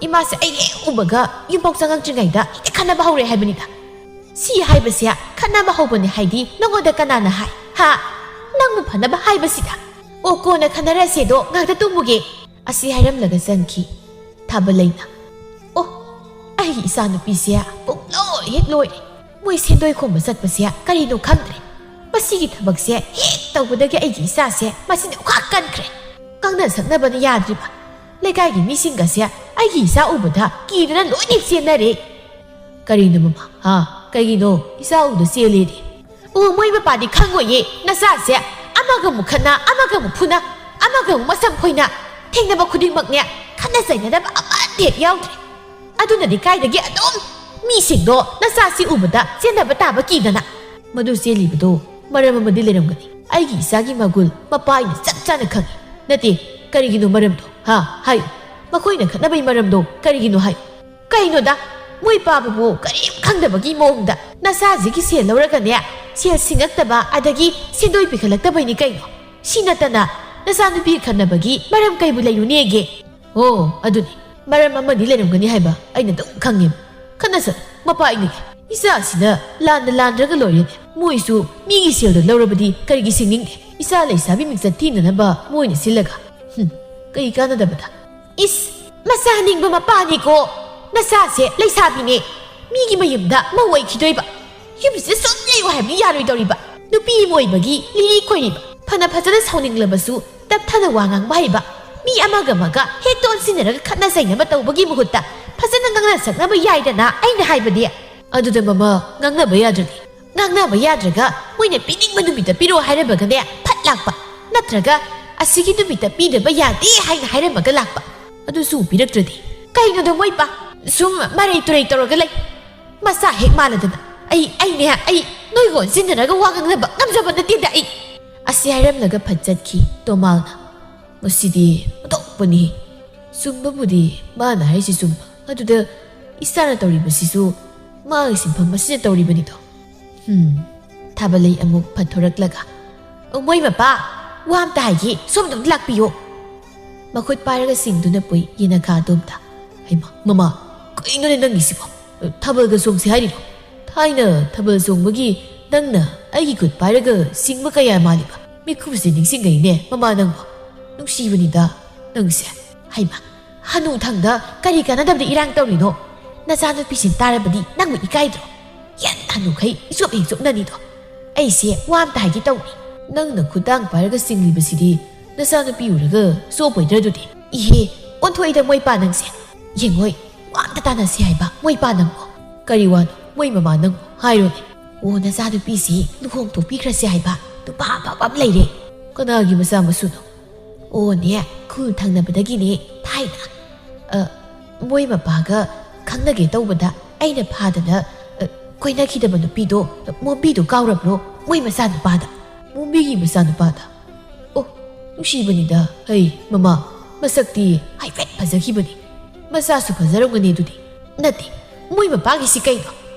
ꯏꯃꯥꯁꯦ ꯑꯩ ꯍꯦꯛ ꯎꯕꯒ ꯌꯨꯝꯐꯥꯎ ꯆꯪꯉꯛꯇ꯭ꯔꯤꯉꯩꯗ ꯍꯦꯛꯇ ꯈꯠꯅꯕ ꯍꯧꯔꯦ ꯍꯥꯏꯕꯅꯤꯗ꯫ ꯁꯤ ꯍꯥꯏꯕꯁꯦ ꯈꯠꯅꯕ ꯍꯧꯕꯅꯦ ꯍꯥꯏꯗꯤ ꯅꯉꯣꯟꯗ ꯀꯅꯥꯅ ꯍꯥꯏ? ꯍꯥ? ꯅꯪꯕꯨ ꯐꯅꯕ ꯍꯥꯏꯕꯁꯤꯗ꯫ ꯑꯣ, ꯀꯣꯟꯅ ꯈꯟꯅꯔꯁꯦꯗꯣ, ꯉꯥꯛꯇ ꯇꯨꯝꯃꯨꯒꯦ꯫ ꯑꯁꯤ ꯍꯥꯏꯔꯝꯂꯒ ꯆꯪꯈꯤ ꯊꯥꯕꯂꯩꯅ꯫ ꯑꯣ, ꯑꯩꯒꯤ ꯏꯆꯥꯅꯨꯄꯤꯁꯦ ꯄꯨꯡꯂꯣꯏ ꯍꯦꯛ ꯂꯣꯏꯔꯦ꯫ ꯃꯣꯏ ꯁꯦꯟꯗꯣꯏ ꯈꯣꯝꯕ ꯆꯠꯄꯁꯦ ꯀꯔꯤꯅꯣ ꯈꯪꯗ꯭ꯔꯦ꯫ ꯃꯁꯤꯒꯤ ꯊꯕꯛꯁꯦ ꯍꯦꯛ ꯇꯧꯕꯗꯒꯤ ꯑꯩꯒꯤ ꯏꯆꯥꯁꯦ ꯃꯁꯤꯅ ꯈ꯭ꯋꯥꯏ ꯀꯟꯈ꯭ꯔꯦ꯫ ꯉꯥꯡꯅ ꯁꯛꯅꯕꯅ ꯌꯥꯗ꯭ꯔꯤꯕ꯫ ꯂꯩꯀꯥꯏꯒꯤ ꯃꯤꯁꯤꯡꯒꯁꯦ ꯑꯩꯒꯤ ꯏꯆꯥ ꯎꯕꯗ ꯀꯤꯗꯨꯅ ꯂꯣꯏꯅ ꯆꯦꯟꯅꯔꯦ꯫ "ꯀꯔꯤꯅꯣ ꯃꯃꯥ? ꯍꯥ? ꯀꯩꯒꯤꯅꯣ ꯏꯆꯥ ꯎꯕꯗ ꯆꯦꯜꯂꯦꯗꯤ?" "ꯑꯣ, ꯃꯣꯏ ꯃꯄꯥꯗꯤ ꯈꯪꯉꯣꯏꯌꯦ꯫ ꯅꯆꯥꯁꯦ ꯑꯃꯒ ꯑꯃꯨꯛ ꯈꯠꯅ, ꯑꯃꯒ ꯑꯃꯨꯛ ꯐꯨꯅ, ꯑꯃꯒ ꯑꯃꯨꯛ ꯃꯁꯝ ꯈꯣꯏꯅ, ꯊꯦꯡꯅꯕ ꯈꯨꯗꯤꯡꯃꯛꯅꯦ ꯈꯠꯅ ꯆꯩꯅꯗꯕ ꯑꯃꯠꯇ ꯍꯦꯛ ꯌꯥꯎꯗ꯭ꯔꯦ꯫ ꯑꯗꯨꯅꯗꯤ ꯀꯥꯏꯗꯒꯤ ꯑꯗꯨꯝ ꯃꯤꯁꯤꯡꯗꯣ ꯅꯆꯥꯁꯤ ꯎꯕꯗ ꯆꯦꯟꯅꯕ ꯇꯥꯕ ꯀꯤꯗꯅ?" "ꯃꯗꯨ ꯆꯦꯜꯂꯤꯕꯗꯣ ꯃꯔꯝ ꯑꯃꯗꯤ ꯂꯩꯔꯝꯒꯅꯤ꯫ ꯑꯩꯒꯤ ꯏꯆꯥꯒꯤ ꯃꯒꯨꯜ ꯃꯄꯥ ꯑꯩꯅ ꯆꯞ ꯆꯥꯅ ꯈꯪꯏ꯫ ꯅꯠꯇꯦ, ꯀꯔꯤꯒꯤꯅꯣ ꯃꯔꯝꯗꯣ? ꯍꯥ? ꯍꯥꯏꯌꯨ꯫ ꯃꯈꯣꯏꯅ ꯈꯠꯅꯕꯩ ꯃꯔꯝꯗꯣ ꯀꯔꯤꯒꯤꯅꯣ ꯍꯥꯏꯌꯨ꯫ ꯀꯩꯅꯣꯗ, ꯃꯣꯏ ꯄꯥꯕꯕꯨ ꯀꯔꯤꯝ ꯈꯪꯗꯕꯒꯤ ꯃꯑꯣꯡꯗ ꯅꯆꯥꯁꯤꯒꯤ ꯁꯦꯜ ꯂꯧꯔꯒꯅꯦ, ꯁꯦꯜ ꯁꯤꯡꯉꯛꯇꯕ ꯑꯗꯒꯤ ꯁꯦꯟꯗꯣꯏ ꯄꯤꯈꯠꯂꯛꯇꯕꯩꯅꯤ ꯀꯩꯅꯣ? ꯁꯤ ꯅꯠꯇꯅ ꯅꯆꯥꯅꯨꯄꯤ ꯈꯠꯅꯕꯒꯤ ꯃꯔꯝ ꯀꯩꯕꯨ ꯂꯩꯔꯨꯅꯦꯒꯦ?" "ꯑꯣ, ꯑꯗꯨꯅꯤ꯫ ꯃꯔꯝ ꯑꯃꯗꯤ ꯂꯩꯔꯝꯒꯅꯤ ꯍꯥꯏꯕ ꯑꯩꯅ ꯑꯗꯨꯝ ꯈꯪꯉꯦꯕ꯫ ꯈꯠꯅꯁꯅꯨ, ꯃꯄꯥ ꯏꯅꯦ꯫ ꯏꯆꯥꯁꯤꯅ ꯂꯥꯟꯗ ꯂꯥꯟꯗ꯭ꯔꯒ ꯂꯣꯏꯔꯦꯅꯦ꯫ ꯃꯣꯏꯁꯨ ꯃꯤꯒꯤ ꯁꯦꯜꯗꯣ ꯂꯧꯔꯕꯗꯤ ꯀꯔꯤꯒꯤ ꯁꯤꯡꯅꯤꯡꯗꯦ? ꯏꯆꯥ ꯂꯩꯁꯥꯕꯤ ꯃꯤꯡꯆꯠ ꯊꯤꯅꯅꯕ ꯃꯣꯏꯅ ꯁꯤꯜꯂꯒ꯫ ꯍꯨꯝ, ꯀꯩ ꯀꯥꯟꯅꯗꯕꯗ?" "ꯏꯁ, ꯃꯆꯥ ꯅꯤꯡꯕ ꯃꯄꯥꯅꯤꯀꯣ꯫ ꯅꯆꯥꯁꯦ ꯂꯩꯁꯥꯕꯤꯅꯦ꯫ ꯃꯤꯒꯤ ꯃꯌꯨꯝꯗ ꯃꯧ ꯑꯣꯏꯈꯤꯗꯣꯏꯕ꯫ ꯌꯨꯝꯁꯤꯗ ꯁꯨꯝ ꯂꯩꯌꯨ ꯍꯥꯏꯕꯗꯤ ꯌꯥꯔꯣꯏꯗꯧꯔꯤꯕ꯫ ꯅꯨꯄꯤ ꯑꯃ ꯑꯣꯏꯕꯒꯤ ꯂꯤꯔꯤ ꯈꯣꯏꯔꯤꯕ, ꯐꯅ ꯐꯖꯅ ꯁꯥꯎꯅꯤꯡꯂꯕꯁꯨ ꯇꯞꯊꯅ ꯋꯥ ꯉꯥꯡꯕ ꯍꯩꯕ, ꯃꯤ ꯑꯃꯒ ꯑꯃꯒ ꯍꯦꯛꯇ ꯑꯣꯟꯁꯤꯟꯅꯔꯒ ꯈꯠꯅ ꯆꯩꯅꯕ ꯇꯧꯕꯒꯤ ꯃꯍꯨꯠꯇ ꯐꯖꯅ ꯉꯥꯡꯅ ꯁꯛꯅꯕ ꯌꯥꯏꯗꯅ ꯑꯩꯅ ꯍꯥꯏꯕꯗꯤ꯫" "ꯑꯗꯨꯗ ꯃꯃꯥ, ꯉꯥꯡꯅꯕ ꯌꯥꯗ꯭ꯔꯗꯤ?" "ꯉꯥꯡꯅꯕ ꯌꯥꯗ꯭ꯔꯒ ꯃꯣꯏꯅ ꯄꯤꯅꯤꯡꯕ ꯅꯨꯃꯤꯠꯇ ꯄꯤꯔꯛꯑꯣ ꯍꯥꯏꯔꯝꯃꯒꯅꯦ ꯐꯠ ꯂꯥꯛꯄ, ꯅꯠꯇ꯭ꯔꯒ ꯑꯁꯤꯒꯤ ꯅꯨꯃꯤꯠꯇ ꯄꯤꯗꯕ ꯌꯥꯗꯦ ꯍꯥꯏꯅ ꯍꯥꯏꯔꯝꯃꯒ ꯂꯥꯛꯄ, ꯑꯗꯨꯁꯨ ꯄꯤꯔꯛꯇ꯭ꯔꯗꯤ?" "ꯀꯩꯅꯣꯗ ꯃꯣꯏ ꯄꯥ ꯁꯨꯝ ꯃꯔꯩ ꯇꯨꯔꯩ ꯇꯧꯔꯒ ꯂꯩ꯫ ꯃꯆꯥ ꯍꯦꯛ ꯃꯥꯜꯂꯗꯅ꯫ ꯑꯩ, ꯑꯩꯅꯦ, ꯑꯩ ꯅꯣꯏꯒ ꯑꯣꯟꯁꯤꯟꯅꯔꯒ ꯋꯥ ꯉꯥꯡꯅꯕ ꯉꯝꯖꯕ ꯅꯠꯇꯦꯗ ꯑꯩ꯫" ꯑꯁꯤ ꯍꯥꯏꯔꯝꯂꯒ ꯐꯠ ꯆꯠꯈꯤ ꯇꯣꯃꯥꯜꯅ꯫ "ꯃꯁꯤꯗꯤ ꯑꯣꯟꯊꯣꯛꯄꯅꯤ꯫ ꯆꯨꯝꯕꯕꯨꯗꯤ ꯃꯥꯅ ꯍꯥꯏꯁꯤ ꯆꯨꯝꯕ꯫ ꯑꯗꯨꯗ ꯏꯆꯥꯅ ꯇꯧꯔꯤꯕꯁꯤꯁꯨ ꯃꯥꯒꯤ ꯁꯤꯟꯐꯝ ꯑꯁꯤꯅ ꯇꯧꯔꯤꯕꯅꯤꯗꯣ꯫" ꯍꯝ, ꯊꯥꯕꯂꯩ ꯑꯃꯨꯛ ꯐꯠ ꯊꯣꯔꯛꯂꯒ, "ꯑꯣ, ꯃꯣꯏ ꯃꯄꯥ, ꯋꯥ ꯑꯝꯇ ꯍꯥꯏꯒꯦ, ꯁꯣꯝꯗ ꯑꯝꯇ ꯂꯥꯛꯄꯤꯌꯣ꯫" ꯃꯈꯨꯠ ꯄꯥꯏꯔꯒ ꯁꯤꯡꯗꯨꯅ ꯄꯨꯏ ꯌꯦꯅꯈꯥ ꯑꯗꯣꯝꯗ꯫ "ꯍꯩꯃꯥ, ꯃꯃꯥ, ꯀꯩꯅꯣꯅꯦ ꯅꯪꯒꯤꯁꯤꯕꯣ? ꯊꯥꯕꯜꯒ ꯆꯣꯡꯁꯤ ꯍꯥꯏꯔꯤꯔꯣ? ꯊꯥꯏꯅ ꯊꯥꯕꯜ ꯆꯣꯡꯕꯒꯤ ꯅꯪꯅ ꯑꯩꯒꯤ ꯈꯨꯠ ꯄꯥꯏꯔꯒ ꯁꯤꯡꯕ ꯀꯌꯥ ꯃꯥꯜꯂꯤꯕ? ꯃꯤꯀꯨꯞꯁꯦ ꯅꯤꯡꯁꯤꯡꯉꯛꯏꯅꯦ, ꯃꯃꯥ, ꯅꯪꯕꯣ꯫ ꯅꯨꯡꯁꯤꯕꯅꯤꯗ ꯅꯪꯁꯦ꯫" "ꯍꯩꯃꯥ, ꯍꯅꯨꯊꯪꯗ ꯀꯔꯤ ꯀꯥꯟꯅꯗꯕꯗ ꯏꯔꯥꯡ ꯇꯧꯔꯤꯅꯣ? ꯅꯆꯥꯅꯨꯄꯤꯁꯤꯡ ꯇꯥꯔꯕꯗꯤ ꯅꯪꯕꯨ ꯏꯀꯥꯏꯗ꯭ꯔꯣ? ꯌꯥꯝ ꯍꯅꯨꯈꯩ ꯏꯆꯣꯞ ꯍꯦꯛ ꯆꯣꯞꯅꯅꯤꯗꯣ꯫ ꯑꯩꯁꯦ ꯋꯥ ꯑꯝꯇ ꯍꯥꯏꯒꯦ ꯇꯧꯅꯤ꯫" "ꯅꯪꯅ ꯈꯨꯠꯇꯥꯡ ꯄꯥꯏꯔꯒ ꯆꯤꯡꯂꯤꯕꯁꯤꯗꯤ ꯅꯆꯥꯅꯨꯄꯤ ꯎꯔꯒ ꯆꯣꯞꯄꯣꯏꯗ꯭ꯔꯥ ꯑꯗꯨꯗꯤ? ꯏꯍꯦ, ꯑꯣꯟꯊꯣꯛꯏꯗ ꯃꯣꯏ ꯄꯥ ꯅꯪꯁꯦ꯫ ꯌꯦꯡꯉꯣꯏ, ꯋꯥ ꯑꯝꯇ ꯇꯥꯟꯅꯁꯤ ꯍꯥꯏꯕ ꯃꯣꯏ ꯄꯥ ꯅꯪꯕꯨ꯫ ꯀꯔꯤ ꯋꯥꯅꯣ? ꯃꯣꯏ ꯃꯃꯥ ꯅꯪꯕꯨ ꯍꯥꯏꯔꯣꯅꯦ꯫ ꯑꯣ, ꯅꯆꯥꯅꯨꯄꯤꯁꯤ ꯂꯨꯍꯣꯡꯊꯣꯛꯄꯤꯈ꯭ꯔꯁꯤ ꯍꯥꯏꯕ ꯅꯨꯄꯥ ꯑꯐꯕ ꯑꯃ ꯂꯩꯔꯦ꯫ ꯀꯅꯥꯒꯤ ꯃꯆꯥ ꯃꯁꯨꯅꯣ? ꯑꯣꯅꯦ, ꯈꯨꯜ ꯊꯪꯅꯕꯗꯒꯤꯅꯦ ꯊꯥꯏꯅ꯫ ꯑ, ꯃꯣꯏ ꯃꯄꯥꯒ ꯈꯪꯅꯒꯦ ꯇꯧꯕꯗ ꯑꯩꯅ ꯐꯥꯗꯅ, ꯑ, ꯀꯣꯏꯅꯈꯤꯗꯕ ꯅꯨꯄꯤꯗꯣ, ꯃꯣꯝꯕꯤꯗꯣ ꯀꯥꯎꯔꯕ꯭ꯔꯣ? ꯃꯣꯏ ꯃꯆꯥꯅꯨꯄꯥꯗ, ꯃꯣꯝꯕꯤꯒꯤ ꯃꯆꯥꯅꯨꯄꯥꯗ꯫ ꯑꯣ, ꯅꯨꯡꯁꯤꯕꯅꯤꯗ꯫ ꯍꯩ, ꯃꯃꯥ, ꯃꯁꯛꯇꯤ ꯍꯥꯏꯐꯦꯠ ꯐꯖꯈꯤꯕꯅꯤ꯫ ꯃꯆꯥꯁꯨ ꯐꯖꯔꯝꯒꯅꯤ ꯑꯗꯨꯗꯤ꯫ ꯅꯠꯇꯦ, ꯃꯣꯏ ꯃꯄꯥꯒꯤꯁꯤ ꯀꯩꯅꯣ?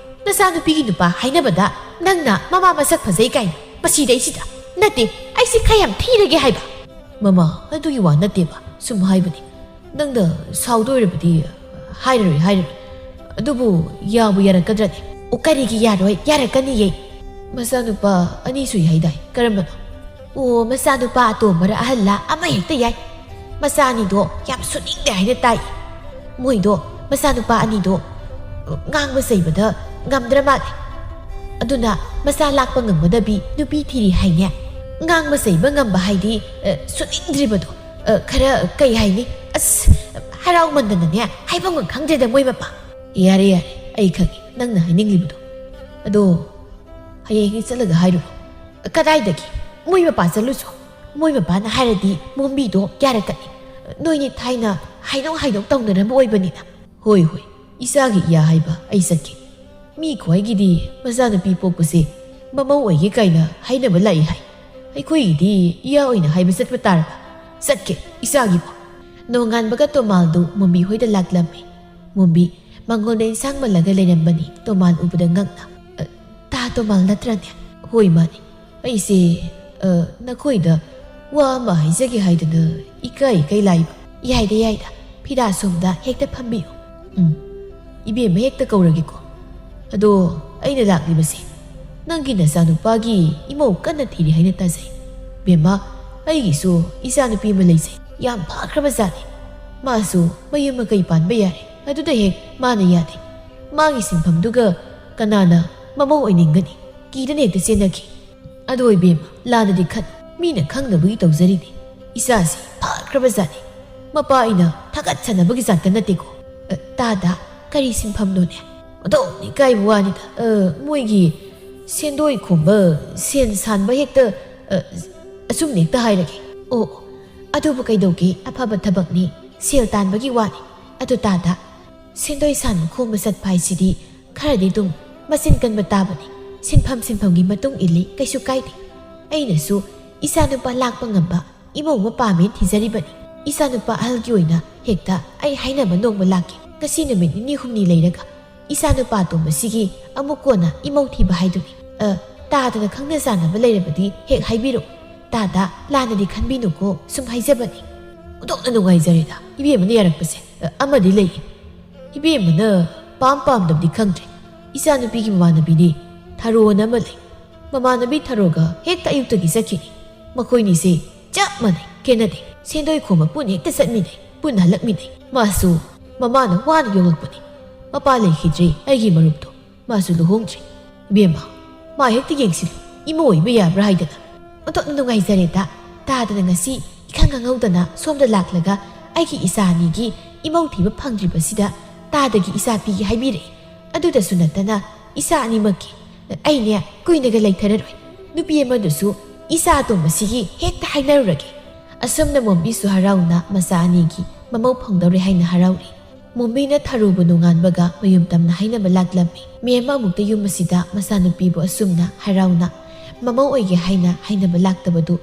ꯅꯆꯥꯅꯨꯄꯤꯒꯤ ꯅꯨꯄꯥ ꯍꯥꯏꯅꯕꯗ ꯅꯪꯅ ꯃꯃꯥ ꯃꯁꯛ ꯐꯖꯩ ꯀꯥꯏꯅ ꯃꯁꯤꯗꯩꯁꯤꯗ? ꯅꯠꯇꯦ, ꯑꯩꯁꯤ ꯈꯔ ꯌꯥꯝ ꯊꯤꯔꯒꯦ ꯍꯥꯏꯕ꯫ ꯃꯃꯥ, ꯑꯗꯨꯒꯤ ꯋꯥ ꯅꯠꯇꯦꯕ, ꯁꯨꯝ ꯍꯥꯏꯕꯅꯤ꯫ ꯅꯪꯅ ꯁꯥꯎꯗꯣꯏꯔꯕꯗꯤ ꯍꯥꯏꯔꯔꯣꯏ, ꯍꯥꯏꯔꯔꯣꯏ꯫ ꯑꯗꯨꯕꯨ ꯌꯥꯕꯨ ꯌꯥꯔꯛꯀꯗ꯭ꯔꯅꯦ? ꯑꯣ, ꯀꯔꯤꯒꯤ ꯌꯥꯔꯣꯏ? ꯌꯥꯔꯛꯀꯅꯤꯌꯦ꯫ ꯃꯆꯥꯅꯨꯄꯥ ꯑꯅꯤ ꯁꯨꯏ ꯍꯥꯏꯗꯥꯏ? ꯀꯔꯝꯕꯅꯣ? ꯑꯣ, ꯃꯆꯥꯅꯨꯄꯥ ꯑꯇꯣꯝꯕꯔ ꯑꯍꯜꯂ ꯑꯃ ꯍꯦꯛꯇ ꯌꯥꯏ꯫ ꯃꯆꯥ ꯑꯅꯤꯗꯣ ꯌꯥꯝ ꯁꯨꯅꯤꯡꯗꯦ ꯍꯥꯏꯅ ꯇꯥꯏ꯫ ꯃꯣꯏꯗꯣ, ꯃꯆꯥꯅꯨꯄꯥ ꯑꯅꯤꯗꯣ, ꯉꯥꯡꯕ ꯆꯩꯕꯗ ꯉꯝꯗ꯭ꯔ ꯃꯥꯜꯂꯦ꯫ ꯑꯗꯨꯅ ꯃꯆꯥ ꯂꯥꯛꯄ ꯉꯝꯒꯗꯕꯤ ꯅꯨꯄꯤ ꯊꯤꯔꯤ ꯍꯥꯏꯅꯦ꯫ ꯉꯥꯡꯕ ꯆꯩꯕ ꯉꯝꯕ ꯍꯥꯏꯗꯤ, ꯑ, ꯁꯨꯅꯤꯡꯗ꯭ꯔꯤꯕꯗꯣ, ꯑ, ꯈꯔ, ꯀꯩ ꯍꯥꯏꯅꯤ, ꯑꯁ, ꯍꯔꯥꯎꯃꯟꯗꯅꯅꯦ ꯍꯥꯏꯐꯝꯒ ꯈꯪꯗ꯭ꯔꯦꯗ ꯃꯣꯏ ꯃꯄꯥ꯫ ꯌꯥꯔꯦ, ꯌꯥꯔꯦ, ꯑꯩ ꯈꯪꯉꯦ ꯅꯪꯅ ꯍꯥꯏꯅꯤꯡꯂꯤꯕꯗꯣ꯫ ꯑꯗꯣ ꯍꯌꯦꯡ ꯍꯦꯛ ꯆꯠꯂꯒ ꯍꯥꯏꯔꯨꯔꯣ꯫ ꯀꯗꯥꯏꯗꯒꯤ? ꯃꯣꯏ ꯃꯄꯥ ꯆꯠꯂꯨꯁꯨ꯫ ꯃꯣꯏ ꯃꯄꯥꯅ ꯍꯥꯏꯔꯗꯤ ꯃꯣꯝꯕꯤꯗꯣ ꯌꯥꯔꯛꯀꯅꯤ꯫ ꯅꯣꯏꯅꯤ ꯊꯥꯏꯅ ꯍꯥꯏꯗꯣꯛ ꯍꯥꯏꯗꯣꯛ ꯇꯧꯅꯔꯝꯕ ꯑꯣꯏꯕꯅꯤꯅ꯫ ꯍꯣꯏ, ꯍꯣꯏ, ꯏꯆꯥꯒꯤ ꯏꯌꯥ ꯍꯥꯏꯕ ꯑꯩ ꯆꯠꯀꯦ꯫ ꯃꯤ ꯈ꯭ꯋꯥꯏꯒꯤꯗꯤ ꯃꯆꯥꯅꯨꯄꯤ ꯄꯣꯛꯄꯁꯦ ꯃꯃꯧ ꯑꯣꯏꯒꯦ ꯀꯥꯏꯅ ꯍꯥꯏꯅꯕ ꯂꯥꯛꯏ ꯍꯥꯏ꯫ ꯑꯩꯈꯣꯏꯒꯤꯗꯤ ꯏꯌꯥ ꯑꯣꯏꯅ ꯍꯥꯏꯕ ꯆꯠꯄ ꯇꯥꯔꯕ꯫ ꯆꯠꯀꯦ, ꯏꯆꯥꯒꯤꯕꯨ꯫ ꯅꯣꯡꯉꯥꯟꯕꯒ ꯇꯣꯃꯥꯜꯗꯨ ꯃꯣꯝꯕꯤ ꯍꯣꯏꯗ ꯂꯥꯛꯂꯝꯃꯤ꯫ ꯃꯣꯝꯕꯤ ꯃꯥꯡꯒꯣꯜꯗ ꯏꯟꯁꯥꯡ ꯃꯜꯂꯒ ꯂꯩꯔꯝꯕꯅꯤ ꯇꯣꯃꯥꯜ ꯎꯕꯗ ꯉꯛꯅ꯫ "ꯑ, ꯇꯥ ꯇꯣꯃꯥꯜ ꯅꯠꯇ꯭ꯔꯅꯦ?" "ꯍꯣꯏ, ꯃꯥꯅꯤ꯫ ꯑꯩꯁꯦ, ꯑ, ꯅꯈꯣꯏꯗ ꯋꯥ ꯑꯃ ꯍꯥꯏꯖꯒꯦ ꯍꯥꯏꯗꯅ ꯏꯀꯥꯏ ꯏꯀꯥꯏ ꯂꯥꯛꯏꯕ꯫" "ꯌꯥꯏꯗ, ꯌꯥꯏꯗ꯫ ꯐꯤꯗꯥ ꯁꯣꯝꯗ ꯍꯦꯛꯇ ꯐꯝꯕꯤꯌꯨ꯫ ꯎꯝ, ꯏꯕꯦꯝꯃ ꯍꯦꯛꯇ ꯀꯧꯔꯒꯦꯀꯣ꯫ ꯑꯗꯣ ꯑꯩꯅ ꯂꯥꯛꯂꯤꯕꯁꯦ ꯅꯪꯒꯤ ꯅꯆꯥꯅꯨꯄꯥꯒꯤ ꯏꯃꯧ ꯀꯟꯅ ꯊꯤꯔꯤ ꯍꯥꯏꯅ ꯇꯥꯖꯩ꯫ ꯕꯦꯝꯃ, ꯑꯩꯒꯤꯁꯨ ꯏꯆꯥꯅꯨꯄꯤ ꯑꯃ ꯂꯩꯖꯩ꯫ ꯌꯥꯝ ꯐꯈ꯭ꯔꯕ ꯖꯥꯠꯅꯤ꯫ ꯃꯥꯁꯨ ꯃꯌꯨꯝ ꯃꯀꯩ ꯄꯥꯟꯕ ꯌꯥꯔꯦ꯫ ꯑꯗꯨꯗ ꯍꯦꯛ ꯃꯥꯅ ꯌꯥꯗꯦ꯫ ꯃꯥꯒꯤ ꯁꯤꯟꯐꯝꯗꯨꯒ ꯀꯅꯥꯅ ꯃꯃꯧ ꯑꯣꯏꯅꯤꯡꯒꯅꯤ? ꯀꯤꯗꯅ ꯍꯦꯛꯇ ꯆꯦꯟꯅꯈꯤ꯫ ꯑꯗꯣ ꯏꯕꯦꯝꯃ, ꯂꯥꯟꯅꯗꯤ ꯈꯟ꯫ ꯃꯤꯅ ꯈꯪꯗꯕꯒꯤ ꯇꯧꯖꯔꯤꯅꯤ꯫ ꯏꯆꯥꯁꯤ ꯐꯈ꯭ꯔꯕꯖꯥꯠꯅꯤ꯫ ꯃꯄꯥ ꯑꯩꯅ ꯊꯥꯒꯠꯆꯅꯕꯒꯤ ꯖꯥꯠꯇ ꯅꯠꯇꯦꯀꯣ꯫ ꯑ, ꯇꯥꯗ, ꯀꯔꯤ ꯁꯤꯟꯐꯝꯅꯣꯅꯦ? ꯑꯣꯟꯊꯣꯛꯅ ꯏꯀꯥꯏꯕ ꯋꯥꯅꯤꯗ꯫ ꯑ, ꯃꯣꯏꯒꯤ ꯁꯦꯟꯗꯣꯏ ꯈꯣꯝꯕ, ꯁꯦꯟ ꯁꯥꯟꯕ ꯍꯦꯛꯇ, ꯑ, ꯑꯆꯨꯝꯅ ꯍꯦꯛꯇ ꯍꯥꯏꯔꯒꯦ꯫ ꯑꯣ, ꯑꯣ, ꯑꯗꯨꯕꯨ ꯀꯩꯗꯧꯒꯦ? ꯑꯐꯕ ꯊꯕꯛꯅꯤ, ꯁꯦꯜ ꯇꯥꯟꯕꯒꯤ ꯋꯥꯅꯤ꯫ ꯑꯗꯨ ꯇꯥꯗ, ꯁꯦꯟꯗꯣꯏ ꯁꯥꯟꯕ ꯈꯣꯝꯕ ꯆꯠꯄ ꯍꯥꯏꯁꯤꯗꯤ ꯈꯔꯗꯤ ꯑꯗꯨꯝ ꯃꯆꯤꯟ ꯀꯟꯕ ꯇꯥꯕꯅꯤ꯫ ꯁꯤꯟꯐꯝ ꯁꯤꯟꯐꯝꯒꯤ ꯃꯇꯨꯡ ꯏꯜꯂꯤ, ꯀꯩꯁꯨ ꯀꯥꯏꯗꯦ꯫ ꯑꯩꯅꯁꯨ ꯏꯆꯥꯅꯨꯄꯥ ꯂꯥꯛꯄ ꯉꯝꯕ ꯏꯃꯧ ꯑꯃ ꯄꯥꯝꯃꯦꯅ ꯊꯤꯖꯔꯤꯕꯅꯤ꯫ ꯏꯆꯥꯅꯨꯄꯥ ꯑꯍꯜꯒꯤ ꯑꯣꯏꯅ ꯍꯦꯛꯇ ꯑꯩ ꯍꯥꯏꯅꯕ ꯅꯣꯡꯃ ꯂꯥꯛꯀꯦ꯫ ꯉꯁꯤ ꯅꯨꯃꯤꯠ ꯅꯤꯅꯤ ꯍꯨꯝꯅꯤ ꯂꯩꯔꯒ ꯏꯆꯥꯅꯨꯄꯥ ꯑꯇꯣꯝꯕꯁꯤꯒꯤ ꯑꯃꯨꯛ ꯀꯣꯟꯅ ꯏꯃꯧ ꯊꯤꯕ ꯍꯥꯏꯗꯨꯅꯤ꯫ ꯑ, ꯇꯥꯗꯅ ꯈꯪꯅ ꯆꯥꯟꯅꯕ ꯂꯩꯔꯕꯗꯤ ꯍꯦꯛ ꯍꯥꯏꯕꯤꯔꯛꯎ꯫ ꯇꯥꯗ, ꯂꯥꯟꯅꯗꯤ ꯈꯟꯕꯤꯅꯨꯀꯣ, ꯁꯨꯝ ꯍꯥꯏꯖꯕꯅꯤ꯫ ꯑꯣꯟꯊꯣꯛꯅ ꯅꯨꯡꯉꯥꯏꯖꯔꯦꯗ, ꯏꯕꯦꯝꯃꯅ ꯌꯥꯔꯛꯄꯁꯦ꯫ ꯑ, ꯑꯃꯗꯤ ꯂꯩꯌꯦ꯫ ꯏꯕꯦꯝꯃꯅ ꯄꯥꯝ ꯄꯥꯝꯗꯕꯗꯤ ꯈꯪꯗ꯭ꯔꯦ꯫ ꯏꯆꯥꯅꯨꯄꯤꯒꯤ ꯃꯃꯥꯟꯅꯕꯤꯅꯤ, ꯊꯔꯣꯅ ꯑꯃ ꯂꯩ꯫ ꯃꯃꯥꯟꯅꯕꯤ ꯊꯔꯣꯒ ꯍꯦꯛꯇ ꯑꯌꯨꯛꯇꯒꯤ ꯆꯠꯈꯤꯅꯤ꯫ ꯃꯈꯣꯏꯅꯤꯁꯦ ꯆꯞ ꯃꯥꯟꯅꯩ, ꯈꯦꯠꯅꯗꯦ꯫ ꯁꯦꯟꯗꯣꯏ ꯈꯣꯝꯕ ꯄꯨꯟꯅ ꯍꯦꯛꯇ ꯆꯠꯃꯤꯟꯅꯩ, ꯄꯨꯟꯅ ꯍꯜꯂꯛꯃꯤꯟꯅꯩ꯫ ꯃꯥꯁꯨ ꯃꯃꯥꯅ ꯋꯥꯅ ꯌꯣꯛꯂꯛꯄꯅꯤ꯫ ꯃꯄꯥ ꯂꯩꯈꯤꯗ꯭ꯔꯦ, ꯑꯩꯒꯤ ꯃꯔꯨꯞꯇꯣ꯫ ꯃꯥꯁꯨ ꯂꯨꯍꯣꯡꯗ꯭ꯔꯤ꯫ ꯏꯕꯦꯝꯃ, ꯃꯥ ꯍꯦꯛꯇ ꯌꯦꯡꯁꯤꯜꯂꯨ, ꯏꯃꯧ ꯑꯣꯏꯕ ꯌꯥꯕ꯭ꯔꯥ ꯍꯥꯏꯗꯅ꯫ ꯑꯣꯟꯊꯣꯛꯅ ꯅꯨꯡꯉꯥꯏꯖꯔꯦꯗ, ꯇꯥꯗꯅ ꯉꯁꯤ ꯏꯈꯪ ꯈꯪꯍꯧꯗꯅ ꯁꯣꯝꯗ ꯂꯥꯛꯂꯒ ꯑꯩꯒꯤ ꯏꯆꯥ ꯑꯅꯤꯒꯤ ꯏꯃꯧ ꯊꯤꯕ ꯐꯪꯗ꯭ꯔꯤꯕꯁꯤꯗ ꯇꯥꯗꯒꯤ ꯏꯆꯥ ꯄꯤꯒꯦ ꯍꯥꯏꯕꯤꯔꯛꯏ꯫ ꯑꯗꯨꯗꯁꯨ ꯅꯠꯇꯅ ꯏꯆꯥ ꯑꯅꯤꯃꯛꯀꯤ ꯑꯩꯅꯦ ꯀꯨꯏꯅꯒ ꯂꯩꯊꯔꯔꯣꯏ꯫ ꯅꯨꯄꯤ ꯑꯃꯗꯨꯁꯨ ꯏꯆꯥ ꯑꯇꯣꯝꯕꯁꯤꯒꯤ ꯍꯦꯛꯇ ꯍꯥꯏꯅꯔꯨꯔꯒꯦ꯫ ꯑꯁꯨꯝꯅ ꯃꯣꯝꯕꯤꯁꯨ ꯍꯔꯥꯎꯅ ꯃꯆꯥ ꯑꯅꯤꯒꯤ ꯃꯃꯧ ꯐꯪꯗꯧꯔꯦ ꯍꯥꯏꯅ ꯍꯔꯥꯎꯔꯤ꯫ ꯃꯣꯝꯕꯤꯅ ꯊꯔꯨꯕꯨ ꯅꯣꯡꯉꯥꯟꯕꯒ ꯃꯌꯨꯝ ꯇꯝꯅ ꯍꯥꯏꯅꯕ ꯂꯥꯛꯂꯝꯃꯤ꯫ ꯃꯦꯝ ꯑꯃꯨꯛꯇ ꯌꯨꯝ ꯑꯁꯤꯗ ꯃꯆꯥꯅꯨꯄꯤꯕꯨ ꯑꯁꯨꯝꯅ ꯍꯔꯥꯎꯅ ꯃꯃꯧ ꯑꯣꯏꯒꯦ ꯍꯥꯏꯅ ꯍꯥꯏꯅꯕ ꯂꯥꯛꯇꯕꯗꯨ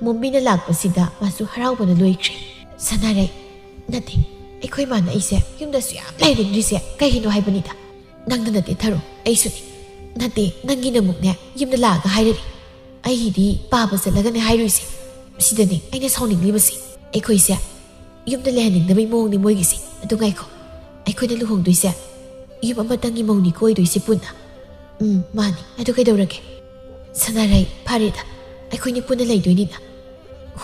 ꯃꯣꯝꯕꯤꯅ ꯂꯥꯛꯄꯁꯤꯗ ꯃꯥꯁꯨ ꯍꯔꯥꯎꯕꯅ ꯂꯣꯏꯈ꯭ꯔꯦ꯫ ꯁꯅꯥꯔꯩ, ꯅꯠꯇꯦ, ꯑꯩꯈꯣꯏ ꯃꯥꯅ ꯑꯩꯁꯦ ꯌꯨꯝꯗꯁꯨ ꯌꯥꯝ ꯂꯩꯍꯟꯅꯤꯡꯗ꯭ꯔꯤꯁꯦ ꯀꯩꯒꯤꯅꯣ ꯍꯥꯏꯕꯅꯤꯗ꯫ ꯅꯪꯗ ꯅꯠꯇꯦ ꯊꯔꯨ, ꯑꯩꯁꯨꯅꯤ꯫ ꯅꯠꯇꯦ, ꯅꯪꯒꯤꯅ ꯑꯃꯨꯛꯅꯦ ꯌꯨꯝꯗ ꯂꯥꯛꯑꯒ ꯍꯥꯏꯔꯔꯤ꯫ ꯑꯩꯒꯤꯗꯤ ꯄꯥꯕ ꯆꯠꯂꯒꯅꯦ ꯍꯥꯏꯔꯨꯏꯁꯦ꯫ ꯁꯤꯗꯅꯦ ꯑꯩꯅ ꯁꯥꯎꯅꯤꯡꯂꯤꯕꯁꯦ꯫ ꯑꯩꯈꯣꯏꯁꯦ ꯌꯨꯝꯗ ꯂꯩꯍꯟꯅꯤꯡꯗꯕꯩ ꯃꯑꯣꯡꯅꯤ ꯃꯣꯏꯒꯤꯁꯦ꯫ ꯑꯗꯨ ꯉꯥꯏꯈꯣ, ꯑꯩꯈꯣꯏꯅ ꯂꯨꯍꯣꯡꯗꯣꯏꯁꯦ ꯌꯨꯝ ꯑꯃꯇꯪꯒꯤ ꯃꯧꯅꯤꯀꯣ ꯑꯣꯏꯗꯣꯏꯁꯦ ꯄꯨꯟꯅ꯫ ꯎꯝ, ꯃꯥꯅꯤ꯫ ꯑꯗꯨ ꯀꯩꯗꯧꯔꯒꯦ? ꯁꯅꯥꯔꯩ, ꯐꯔꯦꯗ, ꯑꯩꯈꯣꯏꯅꯤ ꯄꯨꯟꯅ ꯂꯩꯗꯣꯏꯅꯤꯅ꯫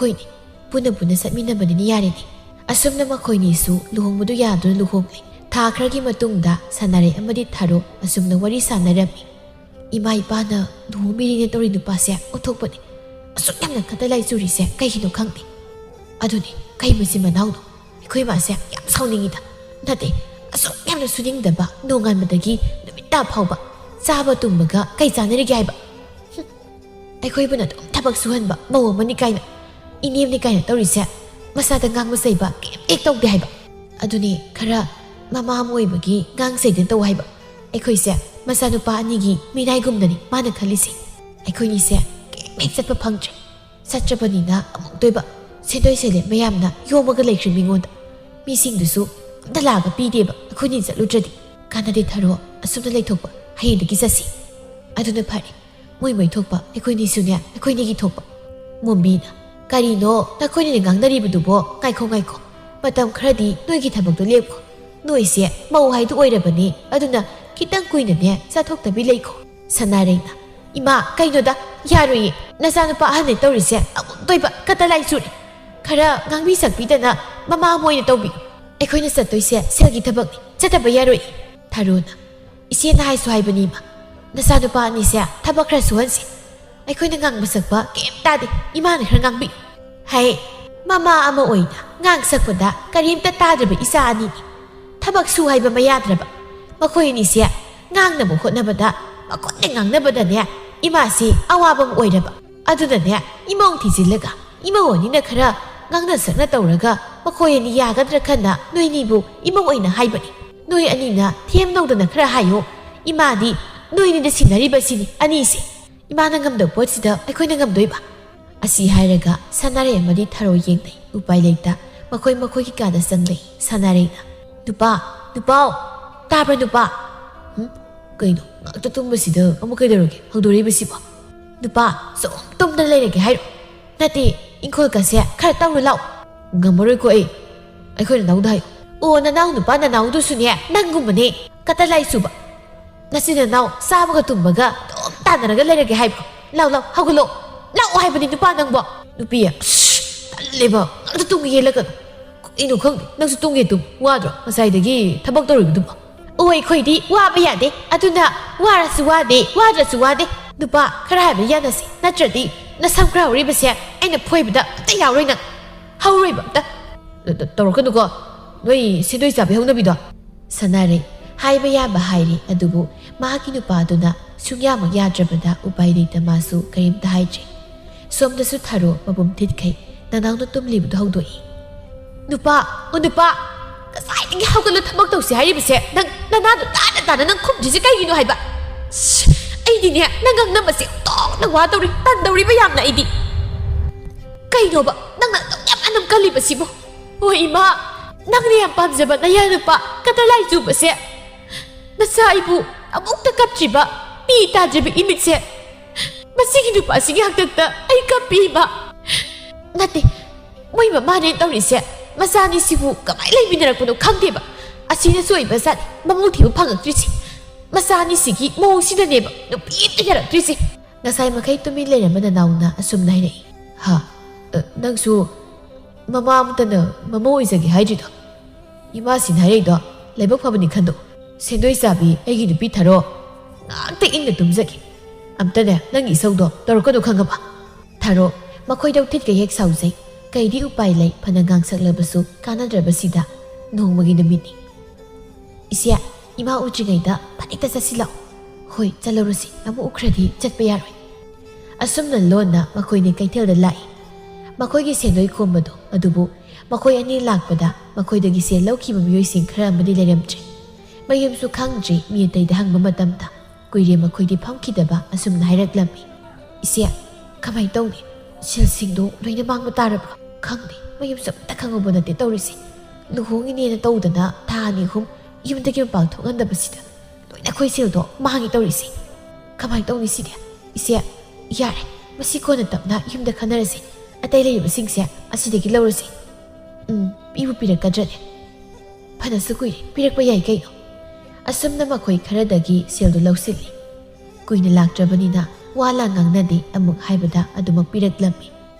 ꯍꯣꯏꯅꯦ, ꯄꯨꯟꯅ ꯄꯨꯟꯅ ꯆꯠꯃꯤꯟꯅꯕꯅꯤꯅ ꯌꯥꯔꯦꯅꯦ꯫ ꯑꯁꯨꯝꯅ ꯃꯈꯣꯏꯅꯤꯁꯨ ꯂꯨꯍꯣꯡꯕꯗꯨ ꯌꯥꯗꯨꯅ ꯂꯨꯍꯣꯡꯂꯦ꯫ ꯊꯥ ꯈꯔꯒꯤ ꯃꯇꯨꯡꯗ ꯁꯅꯥꯔꯩ ꯑꯃꯗꯤ ꯊꯔꯣ ꯑꯁꯨꯝꯅ ꯋꯥꯔꯤ ꯁꯥꯟꯅꯔꯝꯃꯤ꯫ ꯏꯃꯥ ꯏꯄꯥꯅ ꯂꯨꯍꯣꯡꯕꯤꯔꯤꯅꯦ ꯇꯧꯔꯤ ꯅꯨꯄꯥꯁꯦ ꯑꯣꯟꯊꯣꯛꯄꯅꯤ꯫ ꯑꯁꯨꯛ ꯌꯥꯝꯅ ꯈꯠꯇ ꯂꯥꯏ ꯆꯨꯔꯤꯁꯦ ꯀꯩꯒꯤꯅꯣ ꯈꯪꯗꯦ꯫ ꯑꯗꯨꯅꯤ, ꯀꯩ ꯃꯆꯤꯟ ꯃꯅꯥꯎꯅꯣ? ꯑꯩꯈꯣꯏ ꯃꯥꯁꯦ ꯌꯥꯝ ꯁꯥꯎꯅꯤꯡꯉꯤꯗ꯫ ꯅꯠꯇꯦ, ꯑꯁꯨꯛ ꯌꯥꯝꯅ ꯁꯨꯅꯤꯡꯗꯕ, ꯅꯣꯡꯉꯥꯟꯕꯗꯒꯤ ꯅꯨꯃꯤꯠ ꯇꯥ ꯐꯥꯎꯕ ꯆꯥꯕ ꯇꯨꯝꯕꯒ ꯀꯩ ꯆꯥꯟꯅꯔꯤꯒꯦ ꯍꯥꯏꯕ? ꯍꯨꯝ, ꯑꯩꯈꯣꯏꯕꯨꯅ ꯑꯗꯨꯝ ꯊꯕꯛ ꯁꯨꯍꯟꯕ ꯃꯧ ꯑꯃꯅꯤ ꯀꯥꯏꯅ, ꯏꯅꯦꯝꯅꯤ ꯀꯥꯏꯅ ꯇꯧꯔꯤꯁꯦ, ꯃꯁꯥꯗ ꯉꯥꯡꯕ ꯆꯩꯕ ꯀꯩꯝꯇ ꯍꯦꯛ ꯇꯧꯗꯦ ꯍꯥꯏꯕ꯫ ꯑꯗꯨꯅꯤ, ꯈꯔ ꯃꯃꯥ ꯑꯃ ꯑꯣꯏꯕꯒꯤ ꯉꯥꯡ ꯆꯩꯗꯅ ꯇꯧ ꯍꯥꯏꯕ꯫ ꯑꯩꯈꯣꯏꯁꯦ ꯃꯆꯥꯅꯨꯄꯥ ꯑꯅꯤꯒꯤ ꯃꯤꯅꯥꯏꯒꯨꯝꯅꯅꯤ ꯃꯥꯅ ꯈꯜꯂꯤꯁꯦ꯫ ꯑꯩꯈꯣꯏꯅꯤꯁꯦ ꯀꯩꯝ ꯍꯦꯛ ꯆꯠꯄ ꯐꯪꯗ꯭ꯔꯦ꯫ ꯆꯠꯇ꯭ꯔꯕꯅꯤꯅ ꯑꯃꯨꯛꯇꯣꯏꯕ ꯁꯦꯟꯗꯣꯏ ꯁꯦꯂꯦꯞ ꯃꯌꯥꯝꯅ ꯌꯣꯝꯃꯒ ꯂꯩꯈ꯭ꯔꯦ ꯃꯤꯉꯣꯟꯗ꯫ ꯃꯤꯁꯤꯡꯗꯨꯁꯨ ꯑꯝꯇ ꯂꯥꯛꯑꯒ ꯄꯤꯗꯦꯕ ꯑꯩꯈꯣꯏꯅꯤ ꯆꯠꯂꯨꯗ꯭ꯔꯗꯤ꯫ "ꯀꯥꯟꯅꯗꯦ ꯊꯔꯣ, ꯑꯁꯨꯝꯅ ꯂꯩꯊꯣꯛꯄ, ꯍꯌꯦꯡꯗꯒꯤ ꯆꯠꯁꯤ꯫ ꯑꯗꯨꯅ ꯐꯔꯦ, ꯃꯣꯏ ꯃꯣꯏ ꯊꯣꯛꯄ, ꯑꯩꯈꯣꯏꯅꯤꯁꯨꯅꯦ ꯑꯩꯈꯣꯏꯅꯤꯒꯤ ꯊꯣꯛꯄ"꯫ ꯃꯣꯝꯕꯤꯅ, "ꯀꯔꯤꯅꯣ ꯅꯈꯣꯏꯅꯤꯅ ꯉꯥꯡꯅꯔꯤꯕꯗꯨꯕꯣ? ꯉꯥꯏꯈꯣ ꯉꯥꯏꯈꯣ, ꯃꯇꯝ ꯈꯔꯗꯤ ꯅꯣꯏꯒꯤ ꯊꯕꯛꯇꯣ ꯂꯦꯞꯈꯣ꯫ ꯅꯣꯏꯁꯦ ꯃꯧ ꯍꯥꯏꯗꯨ ꯑꯣꯏꯔꯕꯅꯤ, ꯑꯗꯨꯅ ꯈꯤꯇꯪ ꯀꯨꯏꯅꯅꯦ ꯆꯠꯊꯣꯛꯇꯕꯤ ꯂꯩꯈꯣ"꯫ ꯁꯅꯥꯔꯩꯅ, "ꯏꯃꯥ, ꯀꯩꯅꯣꯗ, ꯌꯥꯔꯣꯏꯌꯦ꯫ ꯅꯆꯥꯅꯨꯄꯥ ꯑꯍꯟꯅꯦ ꯇꯧꯔꯤꯁꯦ ꯑꯃꯨꯛꯇꯣꯏꯕ ꯀꯇꯂꯥꯏ ꯆꯨꯔꯦ꯫ ꯈꯔ ꯉꯥꯡꯕꯤ ꯁꯛꯄꯤꯗꯅ ꯃꯃꯥ ꯑꯃ ꯑꯣꯏꯅ ꯇꯧꯕꯤꯌꯨ꯫ ꯑꯩꯈꯣꯏꯅ ꯆꯠꯇꯣꯏꯁꯦ ꯁꯦꯜꯒꯤ ꯊꯕꯛꯅꯤ, ꯆꯠꯇꯕ ꯌꯥꯔꯣꯏ"꯫ ꯊꯔꯣꯅ, "ꯏꯆꯦꯅ ꯍꯥꯏꯁꯨ ꯍꯥꯏꯕꯅꯤ ꯏꯃꯥ, ꯅꯆꯥꯅꯨꯄꯥ ꯑꯅꯤꯁꯦ ꯊꯕꯛ ꯈꯔ ꯁꯨꯍꯟꯁꯤ꯫ ꯑꯩꯈꯣꯏꯅ ꯉꯥꯡꯕ ꯁꯛꯄ ꯀꯩꯝ ꯇꯥꯗꯦ, ꯏꯃꯥꯅ ꯈꯔ ꯉꯥꯡꯕꯤꯌꯨ"꯫ ꯍꯥꯏ, ꯃꯃꯥ ꯑꯃ ꯑꯣꯏꯅ ꯉꯥꯡ ꯁꯛꯄꯗ ꯀꯔꯤꯝꯇ ꯇꯥꯗ꯭ꯔꯕ ꯏꯆꯥ ꯑꯅꯤꯅꯤ꯫ ꯊꯕꯛ ꯁꯨ ꯍꯥꯏꯕ ꯑꯃ ꯌꯥꯗ꯭ꯔꯕ꯫ ꯃꯈꯣꯏ ꯑꯅꯤꯁꯦ ꯉꯥꯡꯅꯕ ꯍꯣꯠꯅꯕꯗ, ꯃꯈꯣꯏꯅ ꯉꯥꯡꯅꯕꯗꯅꯦ, ꯏꯃꯥꯁꯤ ꯑꯋꯥꯕ ꯑꯃ ꯑꯣꯏꯔꯕ꯫ ꯑꯗꯨꯅꯅꯦ, ꯏꯃꯧ ꯊꯤꯖꯤꯜꯂꯒ ꯏꯃꯧ ꯑꯅꯤꯅ ꯈꯔ ꯉꯥꯡꯅ ꯁꯛꯅ ꯇꯧꯔꯒ ꯃꯈꯣꯏ ꯑꯅꯤ ꯌꯥꯒꯗ꯭ꯔꯥ ꯈꯟꯅ ꯅꯣꯏꯅꯤꯕꯨ ꯏꯃꯧ ꯑꯣꯏꯅ ꯍꯥꯏꯕꯅꯤ꯫ ꯅꯣꯏ ꯑꯅꯤꯅ ꯊꯦꯝ ꯅꯧꯗꯅ ꯈꯔ ꯍꯥꯏꯌꯣ꯫ ꯏꯃꯥꯗꯤ ꯅꯣꯏꯅꯤꯗ ꯁꯤꯟꯅꯔꯤꯕꯁꯤꯅꯤ ꯑꯅꯤꯁꯦ꯫ ꯏꯃꯥꯅ ꯉꯝꯗꯕ ꯄꯣꯠꯁꯤꯗ ꯑꯩꯈꯣꯏꯅ ꯉꯝꯗꯣꯏꯕ? ꯑꯁꯤ ꯍꯥꯏꯔꯒ ꯁꯅꯥꯔꯩ ꯑꯃꯗꯤ ꯊꯔꯣ ꯌꯦꯡꯅꯩ꯫ ꯎꯄꯥꯏ ꯂꯩꯇ ꯃꯈꯣꯏ ꯃꯈꯣꯏꯒꯤ ꯀꯥꯗ ꯆꯪꯅꯩ꯫ ꯁꯅꯥꯔꯩꯅ, "ꯅꯨꯄꯥ, ꯅꯨꯄꯥꯎ, ꯇꯥꯕ꯭ꯔꯥ ꯅꯨꯄꯥ?" "ꯍꯨꯝ? ꯀꯩꯅꯣ, ꯉꯥꯛꯇ ꯇꯨꯝꯕꯁꯤꯗ ꯑꯃꯨꯛ ꯀꯩꯗꯧꯔꯒꯦ? ꯍꯧꯗꯣꯔꯛꯏꯕꯁꯤꯕꯣ?" "ꯅꯨꯄꯥ, ꯁꯨꯝ ꯇꯨꯝꯗꯅ ꯂꯩꯔꯒꯦ ꯍꯥꯏꯔꯣ? ꯅꯠꯇꯦ, ꯏꯪꯈꯣꯜꯒꯁꯦ ꯈꯔ ꯇꯧꯔꯨ ꯂꯥꯛꯑꯣ"꯫ "ꯉꯝꯃꯔꯣꯏꯀꯣ ꯑꯩ꯫ ꯑꯩꯈꯣꯏ ꯅꯅꯥꯎꯗ ꯍꯥꯏꯌꯨ"꯫ "ꯑꯣ, ꯅꯅꯥꯎ ꯅꯨꯄꯥ ꯅꯅꯥꯎꯗꯨꯁꯨꯅꯦ ꯅꯪꯒꯨꯝꯕꯅꯦ, ꯀꯇꯂꯥꯏ ꯆꯨꯕ꯫ ꯅꯆꯤꯟ ꯅꯅꯥꯎ ꯆꯥꯕꯒ ꯇꯨꯝꯕꯒ ꯑꯗꯨꯝ ꯇꯥꯟꯅꯔꯒ ꯂꯩꯔꯒꯦ ꯍꯥꯏꯕ꯭ꯔꯣ? ꯂꯥꯎ, ꯂꯥꯎ, ꯍꯧꯒꯠꯂꯣ꯫ ꯂꯥꯛꯑꯣ ꯍꯥꯏꯕꯅꯤ ꯅꯨꯄꯥ ꯅꯪꯕꯣ"꯫ ꯅꯨꯄꯤ, ꯑꯁ, ꯇꯜꯂꯦꯕ, ꯉꯥꯛꯇ ꯇꯨꯝꯒꯦ ꯌꯦꯜꯂꯛꯀꯅꯨ꯫ ꯀꯩꯅꯣ ꯈꯪꯗꯦ, ꯅꯪꯁꯨ ꯇꯨꯝꯒꯦ ꯇꯨꯝ꯫ ꯋꯥꯗ꯭ꯔꯣ ꯉꯁꯥꯏꯗꯒꯤ ꯊꯕꯛ ꯇꯧꯔꯤꯕꯗꯨꯕꯣ? "ꯑꯣ, ꯑꯩꯈꯣꯏꯗꯤ ꯋꯥꯕ ꯌꯥꯗꯦ, ꯑꯗꯨꯅ ꯋꯥꯔꯁꯨ ꯋꯥꯗꯦ, ꯋꯥꯗ꯭ꯔꯁꯨ ꯋꯥꯗꯦ꯫ ꯅꯨꯄꯥ, ꯈꯔ ꯍꯥꯏꯕ ꯌꯥꯅꯁꯤ, ꯅꯠꯇ꯭ꯔꯗꯤ ꯅꯁꯝ ꯈꯔ ꯍꯧꯔꯤꯕꯁꯦ ꯑꯩꯅ ꯐꯣꯏꯕꯗ ꯑꯝꯇ ꯌꯥꯎꯔꯣꯏ ꯅꯪ"꯫ ꯍꯧꯔꯣꯏꯕ ꯑꯝꯇ꯫ ꯇ-, ꯇ-, ꯇꯧꯔꯛꯀꯅꯨꯀꯣ, ꯅꯣꯏ ꯁꯦꯟꯗꯣꯏ ꯆꯥꯕꯤ ꯍꯧꯅꯕꯤꯗꯣ꯫ ꯁꯅꯥꯔꯩ ꯍꯥꯏꯕ ꯌꯥꯕ ꯍꯥꯏꯔꯤ, ꯑꯗꯨꯕꯨ ꯃꯍꯥꯛꯀꯤ ꯅꯨꯄꯥꯗꯨꯅ ꯁꯨꯡꯌꯥꯃꯛ ꯌꯥꯗ꯭ꯔꯕꯗ ꯎꯄꯥꯏ ꯂꯩꯇ ꯃꯥꯁꯨ ꯀꯔꯤꯝꯇ ꯍꯥꯏꯗ꯭ꯔꯦ꯫ ꯁꯣꯝꯗꯁꯨ ꯊꯥꯔꯣ ꯃꯕꯨꯝ ꯊꯤꯠꯈꯩ ꯅꯅꯥꯎꯅ ꯇꯨꯝꯂꯤꯕꯗꯨ ꯍꯧꯗꯣꯛꯏ꯫ "ꯅꯨꯄꯥ, ꯑꯣ ꯅꯨꯄꯥ, ꯉꯁꯥꯏꯗꯒꯤ ꯍꯧꯒꯠꯂ ꯊꯕꯛ ꯇꯧꯁꯤ ꯍꯥꯏꯔꯤꯕꯁꯦ ꯅꯪ ꯅꯅꯥꯗꯣ ꯇꯥꯅ ꯇꯥꯅ ꯅꯪ ꯈꯨꯝꯗ꯭ꯔꯤꯁꯦ ꯀꯩꯒꯤꯅꯣ ꯍꯥꯏꯕ? ꯁ, ꯑꯩꯗꯤꯅꯦ ꯅꯪ ꯉꯥꯡꯅꯕꯁꯦ ꯑꯣꯟꯊꯣꯛꯅ ꯋꯥꯗꯧꯔꯤ, ꯇꯟꯗꯧꯔꯤꯕ ꯌꯥꯝꯅ ꯑꯩꯗꯤ꯫ ꯀꯩꯅꯣꯕ ꯅꯪꯅ ꯑꯗꯨꯛ ꯌꯥꯝ ꯑꯅꯝ ꯀꯜꯂꯤꯕꯁꯤꯕꯨ? ꯍꯣꯏ ꯏꯃꯥ, ꯅꯪꯅ ꯌꯥꯝ ꯄꯥꯝꯖꯕ ꯅꯌꯥ ꯅꯨꯄꯥ ꯀꯇꯂꯥꯏ ꯆꯨꯕꯁꯦ, ꯅꯆꯥ ꯑꯩꯕꯨ ꯑꯃꯨꯛꯇ ꯀꯞꯇ꯭ꯔꯤꯕ, ꯄꯤ ꯇꯥꯗ꯭ꯔꯤꯕ ꯏꯃꯤꯠꯁꯦ, ꯃꯁꯤꯒꯤ ꯅꯨꯄꯥꯁꯤꯒꯤ ꯍꯥꯛꯇꯛꯇ ꯑꯩ ꯀꯞꯄꯤ ꯏꯃꯥ꯫ ꯅꯠꯇꯦ, ꯃꯣꯏ ꯃꯃꯥꯅꯦ ꯇꯧꯔꯤꯁꯦ, ꯃꯆꯥꯅꯤꯁꯤꯕꯨ ꯀꯃꯥꯏꯅ ꯂꯩꯃꯤꯟꯅꯔꯛꯄꯅꯣ ꯈꯪꯗꯦꯕ꯫ ꯑꯁꯤꯅꯁꯨ ꯑꯣꯏꯕ ꯖꯥꯠꯅꯤ ꯃꯃꯧ ꯊꯤꯕ ꯐꯪꯉꯛꯇ꯭ꯔꯤꯁꯦ꯫ ꯃꯆꯥꯅꯤꯁꯤꯒꯤ ꯃꯑꯣꯡꯁꯤꯅꯅꯦꯕ ꯅꯨꯄꯤ ꯑꯝꯇ ꯌꯥꯔꯛꯇ꯭ꯔꯤꯁꯦ꯫ ꯉꯁꯥꯏ ꯃꯈꯩ ꯇꯨꯃꯤꯟ ꯂꯩꯔꯝꯕ ꯅꯅꯥꯎꯅ ꯑꯁꯨꯝꯅ ꯍꯥꯏꯔꯛꯏ꯫ "ꯍꯥ? ꯑ, ꯅꯪꯁꯨ ꯃꯃꯥ ꯑꯃꯇꯅ ꯃꯃꯧ ꯑꯣꯏꯖꯒꯦ ꯍꯥꯏꯗ꯭ꯔꯤꯗꯣ? ꯏꯃꯥꯁꯤꯅ ꯍꯥꯏꯔꯛꯏꯗꯣ ꯂꯥꯏꯕꯛ ꯐꯕꯅꯤ ꯈꯟꯗꯣꯛ꯫ ꯁꯦꯟꯗꯣꯏ ꯆꯥꯕꯤ ꯑꯩꯒꯤ ꯅꯨꯄꯤ ꯊꯥꯔꯣ ꯉꯥꯛꯇ ꯏꯪꯅ ꯇꯨꯝꯖꯒꯦ꯫ ꯑꯝꯇꯅꯦ ꯅꯪꯒꯤ ꯏꯁꯧꯗꯣ ꯇꯧꯔꯛꯀꯅꯨ ꯈꯪꯉꯕ?" ꯊꯥꯔꯣ ꯃꯈꯣꯏꯗ ꯎꯊꯤꯠꯀ ꯍꯦꯛ ꯁꯥꯎꯖꯩ꯫ ꯀꯩꯗꯤ ꯎꯄꯥꯏ ꯂꯩ, ꯐꯅ ꯉꯥꯡꯁꯛꯂꯕꯁꯨ ꯀꯥꯟꯅꯗ꯭ꯔꯕꯁꯤꯗ ꯅꯣꯡꯃꯒꯤ ꯅꯨꯃꯤꯠꯅꯤ꯫ "ꯏꯆꯦ, ꯏꯃꯥ ꯎꯗ꯭ꯔꯤꯉꯩꯗ ꯐꯅꯦꯛꯇ ꯆꯠꯁꯤꯜꯂꯛꯑꯣ꯫" "ꯍꯣꯏ, ꯆꯠꯂꯧꯔꯁꯤ, ꯑꯃꯨꯛ ꯎꯈ꯭ꯔꯗꯤ ꯆꯠꯄ ꯌꯥꯔꯣꯏ꯫" ꯑꯁꯨꯝꯅ ꯂꯣꯟꯅ ꯃꯈꯣꯏꯅꯤ ꯀꯩꯊꯦꯜꯗ ꯂꯥꯛꯏ꯫ ꯃꯈꯣꯏꯒꯤ ꯁꯦꯟꯗꯣꯏ ꯈꯣꯝꯕꯗꯣ ꯑꯗꯨꯕꯨ ꯃꯈꯣꯏ ꯑꯅꯤ ꯂꯥꯛꯄꯗ ꯃꯈꯣꯏꯗꯒꯤ ꯁꯦꯜ ꯂꯧꯈꯤꯕ ꯃꯤꯑꯣꯏꯁꯤꯡ ꯈꯔ ꯑꯃꯗꯤ ꯂꯩꯔꯝꯗ꯭ꯔꯦ꯫ ꯃꯌꯨꯝꯁꯨ ꯈꯪꯗ꯭ꯔꯤ, ꯃꯤ ꯑꯇꯩꯗ ꯍꯪꯕ ꯃꯇꯝꯗ ꯀꯨꯏꯔꯦ ꯃꯈꯣꯏꯗꯤ ꯐꯝꯈꯤꯗꯕ ꯑꯁꯨꯝꯅ ꯍꯥꯏꯔꯛꯂꯝꯃꯤ꯫ "ꯏꯆꯦ, ꯀꯃꯥꯏꯅ ꯇꯧꯅꯤ? ꯁꯦꯜꯁꯤꯡꯗꯣ ꯂꯣꯏꯅ ꯃꯥꯡꯕ ꯇꯥꯔꯕ꯭ꯔꯣ? ꯈꯪꯗꯦ, ꯃꯌꯨꯝꯁꯨ ꯑꯝꯇ ꯈꯪꯍꯧꯕ ꯅꯠꯇꯦ ꯇꯧꯔꯤꯁꯦ꯫ ꯂꯨꯍꯣꯡꯉꯤꯅꯦꯅ ꯇꯧꯗꯅ ꯊꯥ ꯑꯅꯤ ꯑꯍꯨꯝ ꯌꯨꯝꯗꯒꯤ ꯃꯄꯥꯟ ꯊꯣꯛꯍꯟꯗꯕꯁꯤꯗ ꯂꯣꯏꯅ ꯑꯩꯈꯣꯏ ꯁꯦꯜꯗꯣ ꯃꯥꯡꯉꯤ ꯇꯧꯔꯤꯁꯦ꯫ ꯀꯃꯥꯏꯅ ꯇꯧꯅꯤ ꯁꯤꯗꯤ? ꯏꯆꯦ, ꯌꯥꯔꯦ, ꯃꯁꯤ ꯀꯣꯟꯅ ꯇꯞꯅ ꯌꯨꯝꯗ ꯈꯟꯅꯔꯁꯦ꯫ ꯑꯇꯩ ꯂꯩꯔꯤꯕꯁꯤꯡꯁꯦ ꯑꯁꯤꯗꯒꯤ ꯂꯧꯔꯁꯦ꯫" "ꯎꯝ, ꯄꯤꯕꯨ ꯄꯤꯔꯛꯀꯗ꯭ꯔꯅꯦ? ꯐꯅꯁꯨ ꯀꯨꯏꯔꯦ, ꯄꯤꯔꯛꯄ ꯌꯥꯏ ꯀꯩꯅꯣ꯫" ꯑꯁꯨꯝꯅ ꯃꯈꯣꯏ ꯈꯔꯗꯒꯤ ꯁꯦꯜꯗꯨ ꯂꯧꯁꯤꯜꯂꯤ꯫ ꯀꯨꯏꯅ ꯂꯥꯛꯇ꯭ꯔꯕꯅꯤꯅ ꯋꯥ ꯂꯥꯟ ꯉꯥꯡꯅꯗꯦ, ꯑꯃꯨꯛ ꯍꯥꯏꯕꯗ ꯑꯗꯨꯃꯛ ꯄꯤꯔꯛꯂꯝꯃꯤ꯫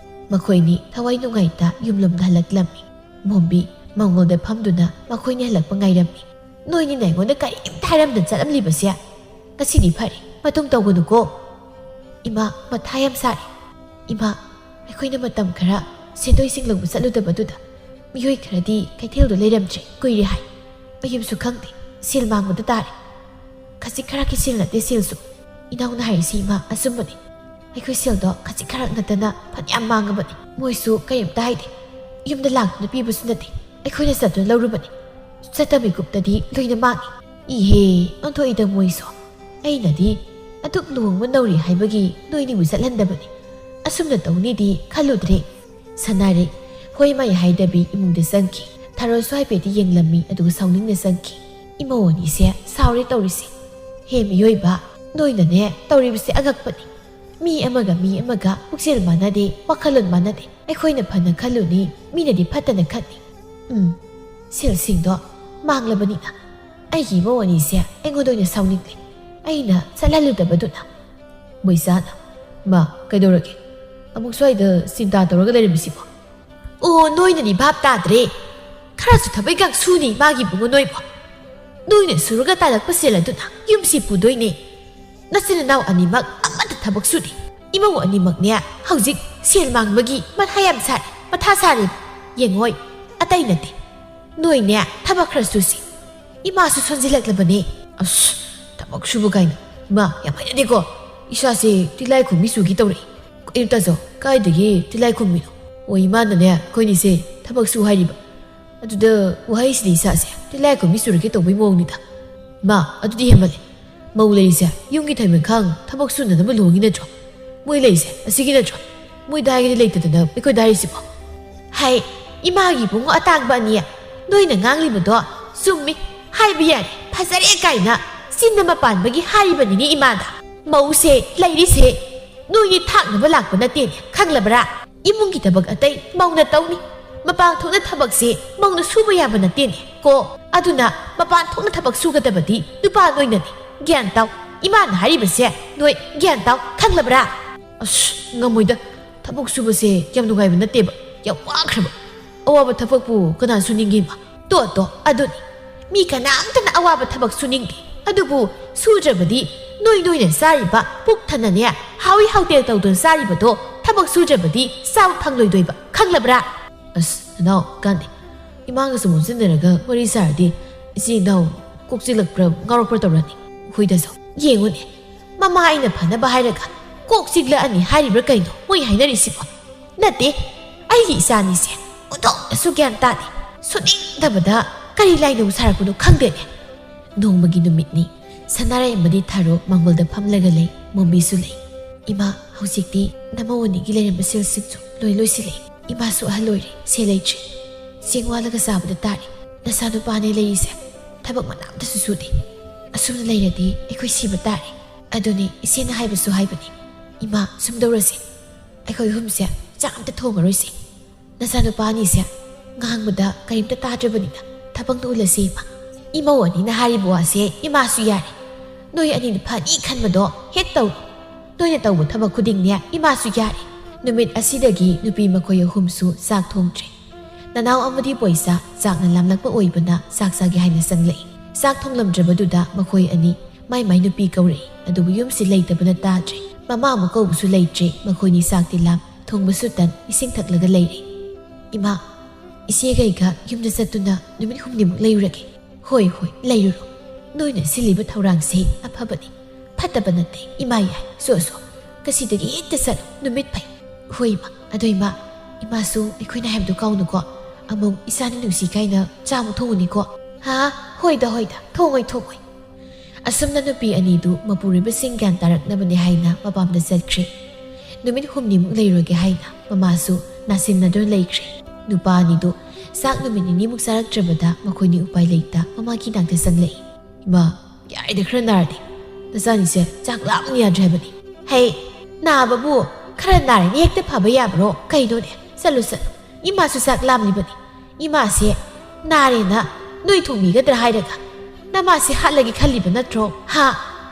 ꯃꯈꯣꯏꯅꯤ ꯊꯋꯥꯏ ꯅꯨꯡꯉꯥꯏꯇ ꯌꯨꯝꯂꯣꯝꯗ ꯍꯜꯂꯛꯂꯝꯃꯤ꯫ ꯃꯣꯝꯕꯤ ꯃꯪꯒꯣꯜꯗ ꯐꯝꯗꯨꯅ ꯃꯈꯣꯏꯅꯤ ꯍꯜꯂꯛꯄ ꯉꯥꯏꯔꯝꯃꯤ꯫ "ꯅꯣꯏꯅꯤꯅ ꯑꯩꯉꯣꯟꯗ ꯀꯔꯤꯝꯇ ꯍꯥꯏꯔꯝꯗꯅ ꯆꯠꯂꯝꯂꯤꯕꯁꯦ? ꯉꯁꯤꯗꯤ ꯐꯔꯦ, ꯃꯇꯨꯡ ꯇꯧꯒꯅꯨꯀꯣ꯫" "ꯏꯃꯥ, ꯃꯊꯥ ꯌꯥꯝ ꯁꯥꯔꯦ꯫" "ꯏꯃꯥ, ꯑꯩꯈꯣꯏꯅ ꯃꯇꯝ ꯈꯔ ꯁꯦꯟꯗꯣꯏꯁꯤꯡ ꯂꯧꯕ ꯆꯠꯂꯨꯗꯕꯗꯨꯗ ꯃꯤꯑꯣꯏ ꯈꯔꯗꯤ ꯀꯩꯊꯦꯜꯗꯨ ꯂꯩꯔꯝꯗ꯭ꯔꯦ ꯀꯨꯏꯔꯦ ꯍꯥꯏ꯫ ꯃꯌꯨꯝꯁꯨ ꯈꯪꯗꯦ, ꯁꯦꯜ ꯃꯥꯡꯕꯗ ꯇꯥꯔꯦ꯫ ꯈꯖꯤꯛ ꯈꯔꯛꯀꯤ ꯁꯦꯜ ꯅꯠꯇꯦ ꯁꯦꯜꯁꯨ꯫ ꯏꯅꯥꯎꯅ ꯍꯥꯏꯔꯤꯁꯤ ꯏꯃꯥ ꯑꯆꯨꯝꯕꯅꯤ꯫ ꯑꯩꯈꯣꯏ ꯁꯦꯜꯗꯣ ꯈꯖꯤꯛ ꯈꯔꯛ ꯅꯠꯇꯅ ꯐꯅꯌꯥꯝ ꯃꯥꯡꯉꯕꯅꯤ꯫ ꯃꯣꯏꯁꯨ ꯀꯔꯤꯝꯇ ꯍꯥꯏꯗꯦ꯫ ꯌꯨꯝꯗ ꯂꯥꯛꯇꯨꯅ ꯄꯤꯕꯁꯨ ꯅꯠꯇꯦ꯫ ꯑꯩꯈꯣꯏꯅ ꯆꯠꯇꯨꯅ ꯂꯧꯔꯨꯕꯅꯤ꯫ ꯆꯠꯇ ꯃꯤꯀꯨꯞꯇꯗꯤ ꯂꯣꯏꯅ ꯃꯥꯡꯉꯤ꯫ ꯏꯍꯦ, ꯑꯣꯟꯊꯣꯛꯏꯗ ꯃꯣꯏꯁꯨ꯫ ꯑꯩꯅꯗꯤ ꯑꯗꯨꯛ ꯂꯨꯍꯣꯡꯕ ꯅꯧꯔꯤ ꯍꯥꯏꯕꯒꯤ ꯅꯣꯏꯅꯤꯕꯨ ꯆꯠꯍꯟꯗꯕꯅꯤ꯫ ꯑꯁꯨꯝꯅ ꯇꯧꯅꯤꯗꯤ ꯈꯜꯂꯨꯗ꯭ꯔꯦ꯫ ꯁꯅꯥꯔꯩ ꯍꯣꯏ ꯃꯥꯏ ꯍꯥꯏꯗꯕꯤ ꯏꯃꯨꯡꯗ ꯆꯪꯈꯤ꯫ ꯊꯥꯔꯣꯁꯨ ꯍꯥꯏꯐꯦꯠꯇꯤ ꯌꯦꯡꯂꯝꯃꯤ, ꯑꯗꯨꯒ ꯁꯥꯎꯅꯤꯡꯅ ꯆꯪꯈꯤ꯫ ꯏꯃꯧ ꯑꯅꯤꯁꯦ ꯁꯥꯎꯔꯦ ꯇꯧꯔꯤꯁꯦ꯫ ꯍꯦ ꯃꯤꯑꯣꯏꯕ, ꯅꯣꯏꯅꯅꯦ ꯇꯧꯔꯤꯕꯁꯦ ꯑꯉꯛꯄꯅꯤ꯫ ꯃꯤ ꯑꯃꯒ ꯃꯤ ꯑꯃꯒ ꯄꯨꯛꯆꯦꯜ ꯃꯥꯟꯅꯗꯦ, ꯋꯥꯈꯜꯂꯣꯟ ꯃꯥꯟꯅꯗꯦ꯫ ꯑꯩꯈꯣꯏꯅ ꯐꯅ ꯈꯜꯂꯨꯅꯤ, ꯃꯤꯅꯗꯤ ꯐꯠꯇꯅ ꯈꯟꯅꯤ꯫ ꯎꯝ, ꯁꯦꯜꯁꯤꯡꯗꯣ ꯃꯥꯡꯂꯕꯅꯤꯅ ꯑꯩꯒꯤ ꯏꯃꯧ ꯑꯅꯤꯁꯦ ꯑꯩꯉꯣꯟꯗ ꯑꯣꯏꯅ ꯁꯥꯎꯅꯤꯡꯂꯦ꯫ ꯑꯩꯅ ꯆꯠꯍꯜꯂꯨꯗꯕꯗꯨꯅ꯫ ꯃꯣꯏꯆꯥꯅ, "ꯃꯥ, ꯀꯩꯗꯧꯔꯒꯦ? ꯑꯃꯨꯛ ꯁ꯭ꯋꯥꯏꯗ ꯆꯤꯟꯇꯥ ꯇꯧꯔꯒ ꯂꯩꯔꯝꯃꯤꯁꯤꯕꯣ?" "ꯑꯣ, ꯅꯣꯏꯅꯅꯤ ꯚꯥꯞ ꯇꯥꯗ꯭ꯔꯦ꯫ ꯈꯔꯁꯨ ꯊꯕꯛ ꯏꯪꯈꯥꯡ ꯁꯨꯅꯤ ꯃꯥꯒꯤ ꯏꯕꯨꯡꯉꯣ ꯅꯣꯏꯕꯣ꯫ ꯅꯣꯏꯅ ꯁꯨꯔꯒ ꯇꯥꯜꯂꯛꯄ ꯁꯦꯜ ꯑꯗꯨꯅ ꯌꯨꯝꯁꯤ ꯄꯨꯗꯣꯏꯅꯦ꯫ ꯅꯆꯤꯟ ꯅꯅꯥꯎ ꯑꯅꯤꯃꯛ ꯑꯃꯠꯇ ꯊꯕꯛ ꯁꯨꯗꯦ꯫ ꯏꯃꯧ ꯑꯅꯤꯃꯛꯅꯦ ꯍꯧꯖꯤꯛ ꯁꯦꯜ ꯃꯥꯡꯕꯒꯤ ꯃꯊꯥ ꯌꯥꯝ ꯁꯥꯔꯦ, ꯃꯊꯥ ꯁꯥꯔꯦ꯫ ꯌꯦꯡꯉꯣꯏ, ꯑꯇꯩ ꯅꯠꯇꯦ꯫ ꯅꯣꯏꯅꯦ ꯊꯕꯛ ꯈꯔ ꯁꯨꯁꯤ꯫ ꯏꯃꯥꯁꯨ ꯁꯣꯟꯖꯤꯜꯂꯛꯂꯕꯅꯦ꯫" "ꯑꯁ, ꯊꯕꯛ ꯁꯨꯕ ꯀꯥꯏꯅ꯫ ꯏꯃꯥ, ꯌꯥꯝ ꯍꯩꯅꯗꯦꯀꯣ꯫ ꯏꯁꯥꯁꯦ ꯇꯤꯜꯂꯥꯏꯈꯨꯝꯕꯤ ꯆꯨꯒꯦ ꯇꯧꯔꯛꯏ꯫ ꯀꯩꯅꯣ ꯇꯥꯖꯧ, ꯀꯥꯏꯗꯒꯤ ꯇꯤꯜꯂꯥꯏꯈꯨꯝꯕꯤꯅꯣ?" "ꯑꯣ, ꯏꯃꯥꯅꯅꯦ ꯑꯩꯈꯣꯏꯅꯤꯁꯦ ꯊꯕꯛ ꯁꯨ ꯍꯥꯏꯔꯤꯕ꯫ ꯑꯗꯨꯗ ꯋꯥꯍꯩꯁꯤꯗꯤ ꯏꯁꯥꯁꯦ ꯇꯤꯜꯂꯥꯏꯈꯨꯝꯕꯤ ꯆꯨꯔꯒꯦ ꯇꯧꯕꯩ ꯃꯑꯣꯡꯅꯤꯗ꯫ ꯏꯃꯥ, ꯑꯗꯨꯗꯤ ꯍꯦꯟꯃꯜꯂꯦ꯫ ꯃꯧ ꯂꯩꯔꯤꯁꯦ ꯌꯨꯝꯒꯤ ꯊꯕꯛ ꯏꯪꯈꯥꯡ ꯊꯕꯛ ꯁꯨꯅꯅꯕ ꯂꯨꯍꯣꯡꯉꯤ ꯅꯠꯇ꯭ꯔꯣ? ꯃꯣꯏ ꯂꯩꯔꯤꯁꯦ ꯑꯁꯤꯒꯤ ꯅꯠꯇ꯭ꯔꯣ? ꯃꯣꯏꯗ ꯍꯥꯏꯒꯗꯤ ꯂꯩꯇꯗꯅ ꯑꯩꯈꯣꯏꯗ ꯍꯥꯏꯔꯤꯁꯤꯕꯣ?" "ꯍꯥꯏ, ꯏꯃꯥꯒꯤ ꯏꯕꯨꯡꯉꯣ ꯑꯇꯥꯡꯕ ꯑꯅꯤ, ꯅꯣꯏꯅ ꯉꯥꯡꯂꯤꯕꯗꯣ ꯆꯨꯝꯃꯤ꯫ ꯍꯥꯏꯕ ꯌꯥꯔꯦ, ꯐꯖꯔꯦ ꯀꯥꯏꯅ ꯆꯤꯟ ꯑꯃ ꯄꯥꯟꯕꯒꯤ ꯍꯥꯏꯔꯤꯕꯅꯤꯅꯦ ꯏꯃꯥꯗ꯫ ꯃꯧꯁꯦ ꯂꯩꯔꯤꯁꯦ ꯅꯣꯏꯒꯤ ꯊꯥꯛꯅꯕ ꯂꯥꯛꯄ ꯅꯠꯇꯦꯅꯦ, ꯈꯪꯂꯕ꯭ꯔꯥ? ꯏꯃꯨꯡꯒꯤ ꯊꯕꯛ ꯑꯇꯩ ꯃꯧꯅ ꯇꯧꯅꯤ꯫ ꯃꯄꯥꯟ ꯊꯣꯛꯅ ꯊꯕꯛꯁꯦ ꯃꯧꯅ ꯁꯨꯕ ꯌꯥꯕ ꯅꯠꯇꯦꯅꯦ ꯀꯣ꯫ ꯑꯗꯨꯅ ꯃꯄꯥꯟ ꯊꯣꯛꯅ ꯊꯕꯛ ꯁꯨꯒꯗꯕꯗꯤ ꯅꯨꯄꯥ ꯅꯣꯏꯅꯅꯤ꯫ ꯒ꯭ꯌꯥꯟ ꯇꯥꯎ꯫ ꯏꯃꯥꯅ ꯍꯥꯏꯔꯤꯕꯁꯦ ꯅꯣꯏ ꯒ꯭ꯌꯥꯟ ꯇꯥꯎ, ꯈꯪꯂꯕ꯭ꯔꯥ?" "ꯑꯁ, ꯉꯝꯃꯣꯏꯗ꯫ ꯊꯕꯛ ꯁꯨꯕꯁꯦ ꯌꯥꯝ ꯅꯨꯡꯉꯥꯏꯕ ꯅꯠꯇꯦꯕ꯫ ꯌꯥꯝ ꯋꯥꯈ꯭ꯔꯕ꯫ ꯑꯋꯥꯕ ꯊꯕꯛꯄꯨ ꯀꯅꯥ ꯁꯨꯅꯤꯡꯒꯦ ꯏꯃꯥ?" "ꯇꯣ, ꯇꯣ, ꯑꯗꯨꯅꯤ꯫ ꯃꯤ ꯀꯅꯥꯝꯇꯅ ꯑꯋꯥꯕ ꯊꯕꯛ ꯁꯨꯅꯤꯡꯗꯦ꯫ ꯑꯗꯨꯕꯨ ꯁꯨꯗ꯭ꯔꯕꯗꯤ ꯅꯣꯏ ꯅꯣꯏꯅ ꯆꯥꯔꯤꯕ ꯄꯨꯛ ꯊꯟꯅꯅꯦ, ꯍꯥꯎꯏ ꯍꯥꯎꯇꯦ ꯇꯧꯗꯨꯅ ꯆꯥꯔꯤꯕꯗꯣ ꯊꯕꯛ ꯁꯨꯗ꯭ꯔꯕꯗꯤ ꯆꯥꯛ ꯐꯪꯂꯣꯏꯗꯣꯏꯕ, ꯈꯪꯂꯕ꯭ꯔꯥ? ꯑꯁ, ꯅꯅꯥꯎ, ꯀꯥꯟꯗꯦ꯫ ꯏꯃꯥꯒꯁꯨ ꯑꯣꯟꯁꯤꯟꯅꯔꯒ ꯋꯥꯔꯤ ꯁꯥꯔꯗꯤ ꯏꯆꯦ ꯏꯅꯥꯎ ꯀꯣꯛ ꯆꯤꯛꯂꯛꯄ꯭ꯔꯥ ꯉꯥꯎꯔꯛꯄ꯭ꯔꯥ ꯇꯧꯔꯅꯤ꯫ ꯍꯨꯏꯗꯁꯨ ꯌꯦꯡꯉꯨꯅꯦ, ꯃꯃꯥ ꯑꯩꯅ ꯐꯅꯕ ꯍꯥꯏꯔꯒ ꯀꯣꯛ ꯆꯤꯛꯂꯛꯑꯅꯤ ꯍꯥꯏꯔꯤꯕ꯭ꯔꯥ ꯀꯩꯅꯣ ꯃꯣꯏ ꯍꯥꯏꯅꯔꯤꯁꯤꯕꯣ? ꯅꯠꯇꯦ, ꯑꯩꯒꯤ ꯏꯆꯥꯅꯤꯁꯦ ꯑꯣꯟꯊꯣꯛꯅꯁꯨ ꯒ꯭ꯌꯥꯟ ꯇꯥꯗꯦ꯫ ꯁꯨꯅꯤꯡꯗꯕꯗ ꯀꯔꯤ ꯂꯥꯏꯅꯧ ꯁꯥꯔꯛꯄꯅꯣ ꯈꯪꯗꯦꯅꯦ꯫ ꯅꯣꯡꯃꯒꯤ ꯅꯨꯃꯤꯠꯅꯤ꯫ ꯁꯅꯥꯔꯩ ꯑꯃꯗꯤ ꯊꯥꯔꯣ ꯃꯥꯡꯒꯣꯜꯗ ꯐꯝꯂꯒ ꯂꯩ꯫ ꯃꯣꯝꯕꯤꯁꯨ ꯂꯩ꯫ "ꯏꯃꯥ, ꯍꯧꯖꯤꯛꯇꯤ ꯅꯃꯧ ꯑꯅꯤꯒꯤ ꯂꯩꯔꯝꯕ ꯁꯦꯜꯁꯤꯡꯁꯨ ꯂꯣꯏ ꯂꯣꯏꯁꯤꯜꯂꯦ꯫ ꯏꯃꯥꯁꯨ ꯑꯍꯜ ꯑꯣꯏꯔꯦ, ꯁꯦꯜ ꯂꯩꯇ꯭ꯔꯦ꯫ ꯆꯦꯡ ꯋꯥꯜꯂꯒ ꯆꯥꯕꯗ ꯇꯥꯔꯦ꯫ ꯅꯆꯥꯅꯨꯄꯥꯅꯦ ꯂꯩꯔꯤꯁꯦ, ꯊꯕꯛ ꯃꯅꯥ ꯑꯝꯇꯁꯨ ꯁꯨꯗꯦ꯫ ꯑꯁꯨꯝꯅ ꯂꯩꯔꯗꯤ ꯑꯩꯈꯣꯏ ꯁꯤꯕ ꯇꯥꯔꯦ꯫ ꯑꯗꯨꯅꯤ ꯏꯆꯦꯅ ꯍꯥꯏꯕꯁꯨ ꯍꯥꯏꯕꯅꯤ꯫ ꯏꯃꯥ, ꯁꯨꯝ ꯇꯧꯔꯁꯦ꯫ ꯑꯩꯈꯣꯏ ꯑꯍꯨꯝꯁꯦ ꯆꯥꯛ ꯑꯝꯇ ꯊꯣꯡꯉꯔꯣꯏꯁꯦ꯫ ꯅꯆꯥꯅꯨꯄꯥ ꯑꯅꯤꯁꯦ ꯉꯥꯡꯕꯗ ꯀꯔꯤꯝꯇ ꯇꯥꯗ꯭ꯔꯕꯅꯤꯅ ꯊꯕꯛꯇ ꯎꯜꯂꯁꯦ ꯏꯃꯥ꯫ ꯏꯃꯧ ꯑꯅꯤꯅ ꯍꯥꯏꯔꯤꯕ ꯋꯥꯁꯦ ꯏꯃꯥꯁꯨ ꯌꯥꯔꯦ꯫ ꯅꯣꯏ ꯑꯅꯤꯅ ꯐꯅꯤ ꯈꯟꯕꯗꯣ ꯍꯦꯛ ꯇꯧꯔꯣ꯫ ꯅꯣꯏꯅ ꯇꯧꯕ ꯊꯕꯛ ꯈꯨꯗꯤꯡꯅꯦ ꯏꯃꯥꯁꯨ ꯌꯥꯔꯦ꯫" ꯅꯨꯃꯤꯠ ꯑꯁꯤꯗꯒꯤ ꯅꯨꯄꯤ ꯃꯈꯣꯏ ꯑꯍꯨꯝꯁꯨ ꯆꯥꯛ ꯊꯣꯡꯗ꯭ꯔꯦ꯫ ꯅꯅꯥꯎ ꯑꯃꯗꯤ ꯄꯣꯏꯆꯥ ꯆꯥꯛꯅ ꯂꯥꯝꯂꯛꯄ ꯑꯣꯏꯕꯅ ꯆꯥꯛ ꯆꯥꯒꯦ ꯍꯥꯏꯅ ꯆꯪꯂꯛꯏ꯫ ꯆꯥꯛ ꯊꯣꯡꯂꯝꯗ꯭ꯔꯕꯗꯨꯗ ꯃꯈꯣꯏ ꯑꯅꯤ ꯃꯥꯏ ꯃꯥꯏ ꯅꯨꯄꯤ ꯀꯧꯔꯛꯏ꯫ ꯑꯗꯨꯕꯨ ꯌꯨꯝꯁꯤ ꯂꯩꯇꯕꯅ ꯇꯥꯗ꯭ꯔꯦ꯫ ꯃꯃꯥ ꯑꯃꯨꯛ ꯀꯧꯕꯁꯨ ꯂꯩꯇ꯭ꯔꯦ꯫ ꯃꯈꯣꯏꯅꯤ ꯆꯥꯛꯇꯤ ꯂꯥꯝ, ꯊꯣꯡꯕꯁꯨ ꯇꯟ, ꯏꯁꯤꯡ ꯊꯛꯂꯒ ꯂꯩꯔꯦ꯫ "ꯏꯃꯥ, ꯏꯆꯦꯒꯩꯒ ꯌꯨꯝꯗ ꯆꯠꯇꯨꯅ ꯅꯨꯃꯤꯠ ꯍꯨꯝꯅꯤꯃꯨꯛ ꯂꯩꯔꯨꯔꯒꯦ꯫" "ꯍꯣꯏ, ꯍꯣꯏ, ꯂꯩꯔꯨꯔꯣ꯫ ꯅꯣꯏꯅ ꯁꯤꯜꯂꯤꯕ ꯊꯧꯔꯥꯡꯁꯦ ꯑꯐꯕꯅꯤ꯫ ꯐꯠꯇꯕ ꯅꯠꯇꯦ, ꯏꯃꯥ ꯌꯥꯏ꯫ ꯁꯣ, ꯁꯣ, ꯉꯁꯤꯗꯒꯤ ꯍꯦꯛꯇ ꯆꯠꯂꯣ꯫ ꯅꯨꯃꯤꯠ ꯐꯩ꯫" "ꯍꯣꯏ, ꯏꯃꯥ꯫ ꯑꯗꯣ, ꯏꯃꯥ, ꯏꯃꯥꯁꯨ ꯑꯩꯈꯣꯏꯅ ꯍꯥꯏꯕꯗꯣ ꯀꯥꯎꯅꯨꯀꯣ꯫ ꯑꯃꯨꯛ ꯏꯆꯥꯅ ꯅꯨꯡꯁꯤ ꯀꯥꯏꯅ ꯆꯥ ꯑꯃꯨꯛ ꯊꯣꯡꯉꯨꯅꯤꯀꯣ꯫" "ꯍꯥ? ꯍꯣꯏꯗ, ꯍꯣꯏꯗ꯫ ꯊꯣꯡꯉꯣꯏ, ꯊꯣꯡꯉꯣꯏ꯫" ꯑꯁꯨꯝꯅ ꯅꯨꯄꯤ ꯑꯅꯤꯗꯨ ꯃꯄꯨꯔꯣꯏꯕꯁꯤꯡ ꯒ꯭ꯌꯥꯟ ꯇꯥꯔꯛꯅꯕꯅꯦ ꯍꯥꯏꯅ ꯃꯄꯥꯝꯗ ꯆꯠꯈ꯭ꯔꯦ꯫ ꯅꯨꯃꯤꯠ ꯍꯨꯝꯅꯤꯃꯨꯛ ꯂꯩꯔꯨꯔꯒꯦ ꯍꯥꯏꯅ ꯃꯃꯥꯁꯨ ꯅꯥꯁꯤꯟꯅꯗꯨꯅ ꯂꯩꯈ꯭ꯔꯦ꯫ ꯅꯨꯄꯥ ꯑꯅꯤꯗꯨ ꯆꯥꯛ ꯅꯨꯃꯤꯠ ꯅꯤꯅꯤꯃꯨꯛ ꯆꯥꯔꯛꯇ꯭ꯔꯕꯗ ꯃꯈꯣꯏꯅꯤ ꯎꯄꯥꯏ ꯂꯩꯇ ꯃꯃꯥꯒꯤ ꯅꯥꯛꯇ ꯆꯪꯂꯛꯏ꯫ "ꯏꯃꯥ, ꯌꯥꯔꯤꯗ ꯈꯔ ꯅꯥꯔꯗꯤ꯫ ꯅꯆꯥꯅꯤꯁꯦ ꯆꯥꯛ ꯂꯥꯝꯅ ꯌꯥꯗ꯭ꯔꯦ ꯍꯥꯏꯕꯅꯤ꯫" "ꯍꯩ, ꯅꯥꯕꯕꯨ ꯈꯔ ꯅꯥꯔꯤꯅꯦ ꯍꯦꯛꯇ ꯐꯕ ꯌꯥꯕ꯭ꯔꯣ? ꯀꯩꯅꯣꯅꯦ? ꯆꯠꯂꯨ, ꯆꯠꯂꯨ꯫ ꯏꯃꯥꯁꯨ ꯆꯥꯛ ꯂꯥꯝꯂꯤꯕꯅꯤ꯫ ꯏꯃꯥꯁꯦ ꯅꯥꯔꯦꯅ ꯅꯣꯏ ꯊꯣꯡꯕꯤꯒꯗ꯭ꯔꯥ ꯍꯥꯏꯔꯒ ꯅꯃꯥꯁꯦ ꯍꯥꯠꯂꯒꯦ ꯈꯜꯂꯤꯕ ꯅꯠꯇ꯭ꯔꯣ? ꯍꯥ?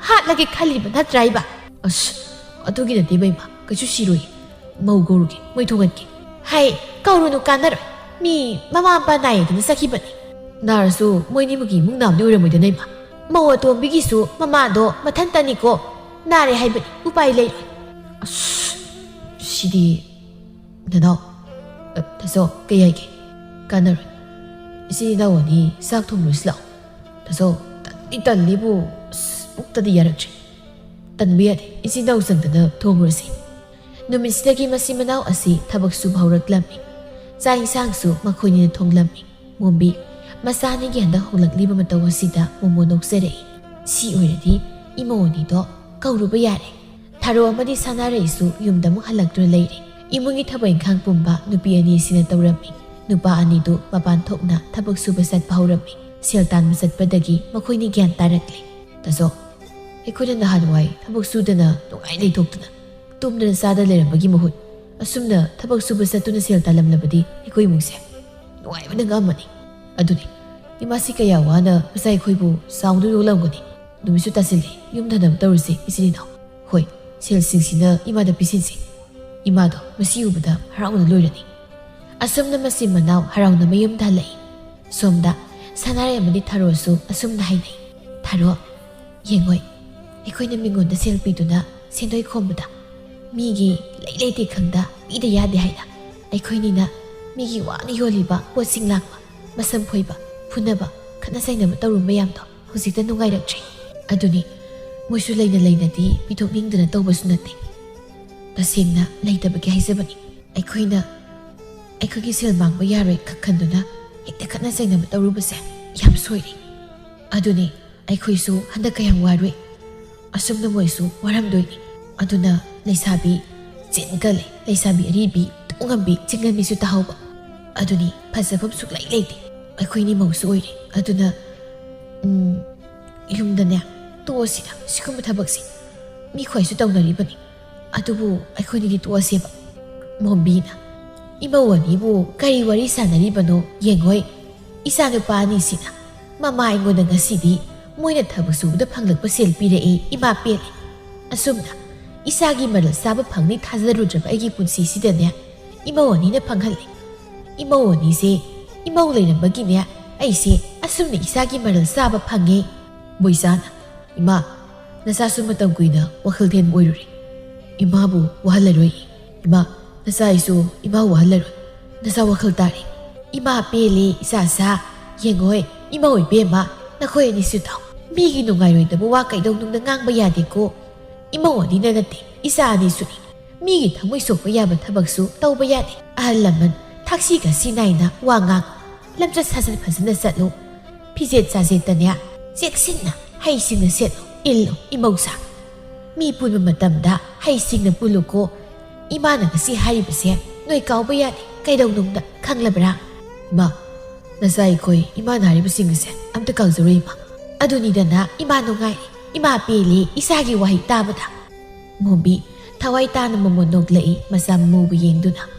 ꯍꯥꯠꯂꯒꯦ ꯈꯜꯂꯤꯕ ꯅꯠꯇ꯭ꯔꯥ ꯏꯕ?" "ꯑꯁ, ꯑꯗꯨꯒꯤ ꯅꯠꯇꯦ ꯕꯦꯝꯃ, ꯀꯩꯁꯨ ꯁꯤꯔꯣꯏ꯫ ꯃꯧ ꯀꯧꯔꯨꯒꯦ, ꯃꯣꯏ ꯊꯣꯡꯍꯟꯒꯦ꯫" "ꯍꯩ, ꯀꯧꯔꯨꯅꯨ, ꯀꯥꯟꯅꯔꯣꯏ꯫ ꯃꯤ ꯃꯃꯥ ꯃꯄꯥ ꯅꯥꯏꯌꯦꯗꯅ ꯆꯠꯈꯤꯕꯅꯤ꯫" "ꯅꯥꯔꯁꯨ ꯃꯣꯏꯅꯤꯃꯛꯀꯤ ꯏꯃꯨꯡ ꯅꯥꯕꯗꯤ ꯑꯣꯏꯔꯝꯃꯣꯏꯗꯅ ꯏꯃꯥ?" "ꯃꯧ ꯑꯇꯣꯝꯕꯤꯒꯤꯁꯨ ꯃꯃꯥꯗꯣ ꯃꯊꯟꯇꯅꯤꯀꯣ꯫ ꯅꯥꯔꯦ ꯍꯥꯏꯕꯅꯤ, ꯎꯄꯥꯏ ꯂꯩꯔꯣꯏ꯫" "ꯑꯁ, ꯁꯤꯗꯤ ꯅꯅꯥꯎ꯫ ꯑ, ꯇꯥꯆꯧ, ꯀꯩ ꯍꯥꯏꯒꯦ? ꯀꯥꯟꯅꯔꯣꯏ꯫ ꯏꯆꯤꯟ ꯏꯅꯥꯎ ꯑꯅꯤ ꯆꯥꯛ ꯊꯣꯡꯂꯨꯁꯤ ꯂꯥꯛꯑꯣ꯫ ꯇꯥꯆꯧ, ꯇꯟꯗꯤ ꯇꯜꯂꯤꯕꯨ, ꯑꯁ, ꯄꯨꯛꯇꯗꯤ ꯌꯥꯔꯛꯇ꯭ꯔꯦ꯫ ꯇꯟꯕ ꯌꯥꯗꯦ, ꯏꯆꯤꯟ ꯏꯅꯥꯎ ꯆꯪꯗꯅ ꯊꯣꯡꯂꯨꯔꯁꯤ꯫ ꯅꯨꯃꯤꯠꯁꯤꯗꯒꯤ ꯃꯆꯤꯟ ꯃꯅꯥꯎ ꯑꯁꯤ ꯊꯕꯛ ꯁꯨꯕ ꯍꯧꯔꯛꯂꯝꯃꯤ꯫ ꯆꯥꯛ ꯏꯟꯁꯥꯡꯁꯨ ꯃꯈꯣꯏꯅꯤꯅ ꯊꯣꯡꯂꯝꯃꯤ꯫ ꯃꯣꯝꯕꯤ, ꯃꯆꯥ ꯑꯅꯤꯒꯤ ꯍꯟꯗꯛ ꯍꯣꯡꯂꯛꯂꯤꯕ ꯃꯇꯧ ꯑꯁꯤꯗ ꯃꯣꯃꯣ ꯅꯣꯛꯆꯔꯛꯏ꯫ ꯁꯤ ꯑꯣꯏꯔꯗꯤ ꯏꯃꯧ ꯑꯅꯤꯗꯣ ꯀꯧꯔꯨꯕ ꯌꯥꯔꯦ꯫ ꯊꯥꯔꯣ ꯑꯃꯗꯤ ꯁꯅꯥꯔꯩꯁꯨ ꯌꯨꯝꯗ ꯑꯃꯨꯛ ꯍꯜꯂꯛꯇꯨꯅ ꯂꯩꯔꯦ꯫ ꯏꯃꯨꯡꯒꯤ ꯊꯕꯛ ꯏꯪꯈꯥꯡ ꯄꯨꯝꯕ ꯅꯨꯄꯤ ꯑꯅꯤ ꯑꯁꯤꯅ ꯇꯧꯔꯝꯃꯤ꯫ ꯅꯨꯄꯥ ꯑꯅꯤꯗꯨ ꯃꯄꯥꯟ ꯊꯣꯛꯅ ꯊꯕꯛ ꯁꯨꯕ ꯆꯠꯄ ꯍꯧꯔꯝꯃꯤ꯫ ꯁꯦꯜ ꯇꯥꯟꯕ ꯆꯠꯄꯗꯒꯤ ꯃꯈꯣꯏꯅꯤ ꯒ꯭ꯌꯥꯟ ꯇꯥꯔꯛꯂꯦ꯫ ꯇꯥꯆꯧ, ꯑꯩꯈꯣꯏꯅ ꯅꯍꯥꯟꯋꯥꯏ ꯊꯕꯛ ꯁꯨꯗꯅ ꯅꯨꯡꯉꯥꯏ ꯂꯩꯊꯣꯛꯇꯨꯅ ꯇꯨꯝꯗꯅ ꯆꯥꯗ ꯂꯩꯔꯝꯕꯒꯤ ꯃꯍꯨꯠ ꯑꯁꯨꯝꯅ ꯊꯕꯛ ꯁꯨꯕ ꯆꯠꯇꯨꯅ ꯁꯦꯜ ꯇꯥꯜꯂꯝꯂꯕꯗꯤ ꯑꯩꯈꯣꯏ ꯏꯃꯨꯡꯁꯦ ꯅꯨꯡꯉꯥꯏꯕꯅ ꯉꯝꯃꯅꯤ꯫ ꯑꯗꯨꯅꯤ, ꯏꯃꯥꯁꯤ ꯀꯌꯥ ꯋꯥꯅ ꯃꯆꯥ ꯑꯩꯈꯣꯏꯕꯨ ꯆꯥꯎꯅ ꯌꯣꯛꯂꯝꯒꯅꯤ꯫ ꯅꯨꯃꯤꯠꯁꯨ ꯇꯥꯁꯤꯜꯂꯦ, ꯌꯨꯝ ꯊꯅꯕ ꯇꯧꯔꯁꯤ ꯏꯆꯤꯜ ꯏꯅꯥꯎ꯫ ꯍꯣꯏ, ꯁꯦꯜꯁꯤꯡꯁꯤꯅ ꯏꯃꯥꯗ ꯄꯤꯁꯤꯟꯁꯤ꯫ ꯏꯃꯥꯗꯣ ꯃꯁꯤ ꯎꯕꯗ ꯍꯔꯥꯎꯅ ꯂꯣꯏꯔꯅꯤ꯫ ꯑꯁꯨꯝꯅ ꯃꯆꯤꯟ ꯃꯅꯥꯎ ꯍꯔꯥꯎꯅ ꯃꯌꯨꯝꯗ ꯍꯜꯂꯛꯏ꯫ ꯁꯣꯝꯗ ꯁꯅꯥꯔꯩ ꯑꯃꯗꯤ ꯊꯥꯔꯣꯁꯨ ꯑꯁꯨꯝꯅ ꯍꯥꯏꯅꯩ, ꯊꯥꯔꯣ, ꯌꯦꯡꯉꯣꯏ, ꯑꯩꯈꯣꯏꯅ ꯃꯤꯉꯣꯟꯗ ꯁꯦꯜ ꯄꯤꯗꯨꯅ ꯁꯦꯟꯗꯣꯏ ꯈꯣꯝꯕꯗ ꯃꯤꯒꯤ ꯂꯩ ꯂꯩꯇꯦ ꯈꯪꯗ ꯄꯤꯗ ꯌꯥꯗꯦ ꯍꯥꯏꯅ ꯑꯩꯈꯣꯏꯅꯤꯅ ꯃꯤꯒꯤ ꯋꯥꯅ ꯌꯣꯜꯂꯤꯕ ꯄꯣꯠꯁꯤꯡ ꯂꯥꯛꯄ, ꯃꯁꯝ ꯐꯣꯏꯕ, ꯐꯨꯅꯕ, ꯈꯠꯅ ꯆꯩꯅꯕ ꯇꯧꯔꯨ ꯃꯌꯥꯝꯗꯣ ꯍꯧꯖꯤꯛꯇ ꯅꯨꯡꯉꯥꯏꯔꯛꯇ꯭ꯔꯦ꯫ ꯑꯗꯨꯅꯤ, ꯃꯣꯏꯁꯨ ꯂꯩꯅ ꯂꯩꯅꯗꯤ ꯄꯤꯊꯣꯛꯅꯤꯡꯗꯅ ꯇꯧꯕꯁꯨ ꯅꯠꯇꯦ꯫ ꯇꯁꯦꯡꯅ ꯂꯩꯇꯕꯒꯤ ꯍꯥꯏꯖꯕꯅꯤ꯫ ꯑꯩꯈꯣꯏꯅ ꯑꯩꯈꯣꯏꯒꯤ ꯁꯦꯜ ꯃꯥꯡꯕ ꯌꯥꯔꯣꯏ ꯈꯛ ꯈꯟꯗꯨꯅ ꯍꯦꯛꯇ ꯈꯠꯅ ꯆꯩꯅꯕ ꯇꯧꯔꯨꯕꯁꯦ ꯌꯥꯝ ꯁꯣꯏꯔꯦ꯫ ꯑꯗꯨꯅꯤ, ꯑꯩꯈꯣꯏꯁꯨ ꯍꯟꯗꯛ ꯀꯌꯥꯝ ꯋꯥꯔꯨꯏ꯫ ꯑꯁꯨꯝꯅ ꯃꯣꯏꯁꯨ ꯋꯥꯔꯝꯗꯣꯏꯅꯤ꯫ ꯑꯗꯨꯅ ꯂꯩꯁꯥꯕꯤ ꯆꯤꯟ ꯀꯜꯂꯦ, ꯂꯩꯁꯥꯕꯤ ꯑꯔꯤꯕꯤ ꯇꯣꯉꯝꯕꯤ ꯆꯤꯡꯒꯟꯕꯤꯁꯨ ꯇꯥꯍꯧꯕ꯫ ꯑꯗꯨꯅꯤ, ꯐꯖꯐꯝ ꯁꯨꯛꯂꯩ ꯂꯩꯇꯦ꯫ ꯑꯩꯈꯣꯏꯅꯤ ꯃꯧꯁꯨ ꯑꯣꯏꯔꯦ꯫ ꯑꯗꯨꯅ, ꯎꯝ, ꯌꯨꯝꯗꯅꯦ, ꯇꯣꯛꯑꯁꯤꯗ, ꯁꯤꯒꯨꯝꯕ ꯊꯕꯛꯁꯦ ꯃꯤ ꯈ꯭ꯋꯥꯏꯁꯨ ꯇꯧꯅꯔꯤꯕꯅꯤ꯫ ꯑꯗꯨꯕꯨ ꯑꯩꯈꯣꯏꯅꯤꯗꯤ ꯇꯣꯛꯑꯁꯦꯕ꯫ ꯃꯣꯝꯕꯤꯅ, "ꯏꯃꯧ ꯑꯅꯤꯕꯨ ꯀꯔꯤ ꯋꯥꯔꯤ ꯁꯥꯟꯅꯔꯤꯕꯅꯣ ꯌꯦꯡꯉꯣꯏ꯫ ꯏꯆꯥ ꯅꯨꯄꯥ ꯑꯅꯤꯁꯤꯅ ꯃꯃꯥ ꯑꯩꯉꯣꯟꯗ ꯉꯁꯤꯗꯤ ꯃꯣꯏꯅ ꯊꯕꯛ ꯁꯨꯕꯗ ꯐꯪꯂꯛꯄ ꯁꯦꯜ ꯄꯤꯔꯛꯑꯦ, ꯏꯃꯥ ꯄꯦꯜꯂꯦ꯫ ꯑꯁꯨꯝꯅ ꯏꯆꯥꯒꯤ ꯃꯔꯜ ꯆꯥꯕ ꯐꯪꯅꯤ ꯊꯥꯖꯔꯨꯗ꯭ꯔꯕ ꯑꯩꯒꯤ ꯄꯨꯟꯁꯤꯁꯤꯗꯅꯦ, ꯏꯃꯧ ꯑꯅꯤꯅ ꯐꯪꯍꯜꯂꯦ꯫ ꯏꯃꯧ ꯑꯅꯤꯁꯦ ꯏꯃꯧ ꯂꯩꯔꯝꯕꯒꯤꯅꯦ, ꯑꯩꯁꯦ ꯑꯁꯨꯝꯅ ꯏꯆꯥꯒꯤ ꯃꯔꯜ ꯆꯥꯕ ꯐꯪꯉꯦ꯫" ꯃꯣꯏꯆꯥꯅ, "ꯏꯃꯥ, ꯅꯆꯥꯁꯨ ꯃꯇꯝ ꯀꯨꯏꯅ ꯋꯥꯈꯜ ꯊꯦꯟꯕ ꯑꯣꯏꯔꯨꯔꯦ꯫ ꯏꯃꯥꯕꯨ ꯋꯥꯍꯜꯂꯔꯣꯏ꯫" "ꯏꯃꯥ, ꯅꯆꯥ ꯑꯩꯁꯨ ꯏꯃꯥ ꯋꯥꯍꯜꯂꯔꯣꯏ꯫ ꯅꯆꯥ ꯋꯥꯈꯜ ꯇꯥꯔꯦ꯫ ꯏꯃꯥ ꯄꯦꯜꯂꯦ, ꯏꯆꯥ ꯁꯥ꯫ ꯌꯦꯡꯉꯣꯏ, ꯏꯃꯧ ꯏꯕꯦꯝꯃ, ꯅꯈꯣꯏ ꯑꯅꯤꯁꯨ ꯇꯥꯎ꯫ ꯃꯤꯒꯤ ꯅꯨꯡꯉꯥꯏꯔꯣꯏꯗꯕ ꯋꯥ ꯀꯩꯗꯧꯅꯨꯡꯗ ꯉꯥꯡꯕ ꯌꯥꯗꯦꯀꯣ꯫ ꯏꯃꯧ ꯑꯅꯤꯅ ꯅꯠꯇꯦ, ꯏꯆꯥ ꯑꯅꯤꯁꯨꯅꯤ꯫ ꯃꯤꯒꯤ ꯊꯃꯣꯏ ꯁꯣꯛꯄ ꯌꯥꯕ ꯊꯕꯛꯁꯨ ꯇꯧꯕ ꯌꯥꯗꯦ꯫ ꯑꯍꯜ ꯂꯃꯟ ꯊꯛꯁꯤ ꯈꯥꯁꯤ ꯅꯥꯏꯅ ꯋꯥ ꯉꯥꯡ꯫ ꯂꯝꯆꯠ ꯁꯥꯖꯠ ꯐꯖꯅ ꯆꯠꯂꯨ꯫ ꯐꯤꯖꯦꯠ ꯆꯥꯖꯦꯠꯇꯅꯦ, ꯆꯦꯛꯁꯤꯟꯅ ꯍꯩꯁꯤꯡꯅ ꯁꯦꯠꯂꯨ, ꯏꯜꯂꯨ, ꯏꯃꯧꯁꯥ꯫ ꯃꯤ ꯄꯨꯟꯕ ꯃꯇꯝꯗ ꯍꯩꯁꯤꯡꯅ ꯄꯨꯜꯂꯨꯀꯣ꯫ ꯏꯃꯥꯅ ꯉꯁꯤ ꯍꯥꯏꯔꯤꯕꯁꯦ ꯅꯣꯏ ꯀꯥꯎꯕ ꯌꯥꯗꯦ꯫ ꯀꯩꯗꯧꯅꯨꯡꯗ, ꯈꯪꯂꯕ꯭ꯔꯥ?" "ꯏꯃꯥ, ꯅꯆꯥ ꯑꯩꯈꯣꯏ ꯏꯃꯥꯅ ꯍꯥꯏꯔꯤꯕꯁꯤꯡ ꯑꯁꯦ ꯑꯝꯇ ꯀꯥꯎꯖꯔꯣꯏ, ꯏꯃꯥ꯫ ꯑꯗꯨꯅꯤꯗꯅ ꯏꯃꯥ ꯅꯨꯡꯉꯥꯏꯔꯦ, ꯏꯃꯥ ꯄꯦꯜꯂꯦ ꯏꯆꯥꯒꯤ ꯋꯥꯍꯩ ꯇꯥꯕꯗ꯫" ꯃꯣꯝꯕꯤ ꯊꯋꯥꯏ ꯇꯥꯅ ꯃꯃꯣꯟ ꯅꯣꯛꯂꯛꯏ, ꯃꯆꯥ ꯃꯃꯧꯕꯨ ꯌꯦꯡꯗꯨꯅ꯫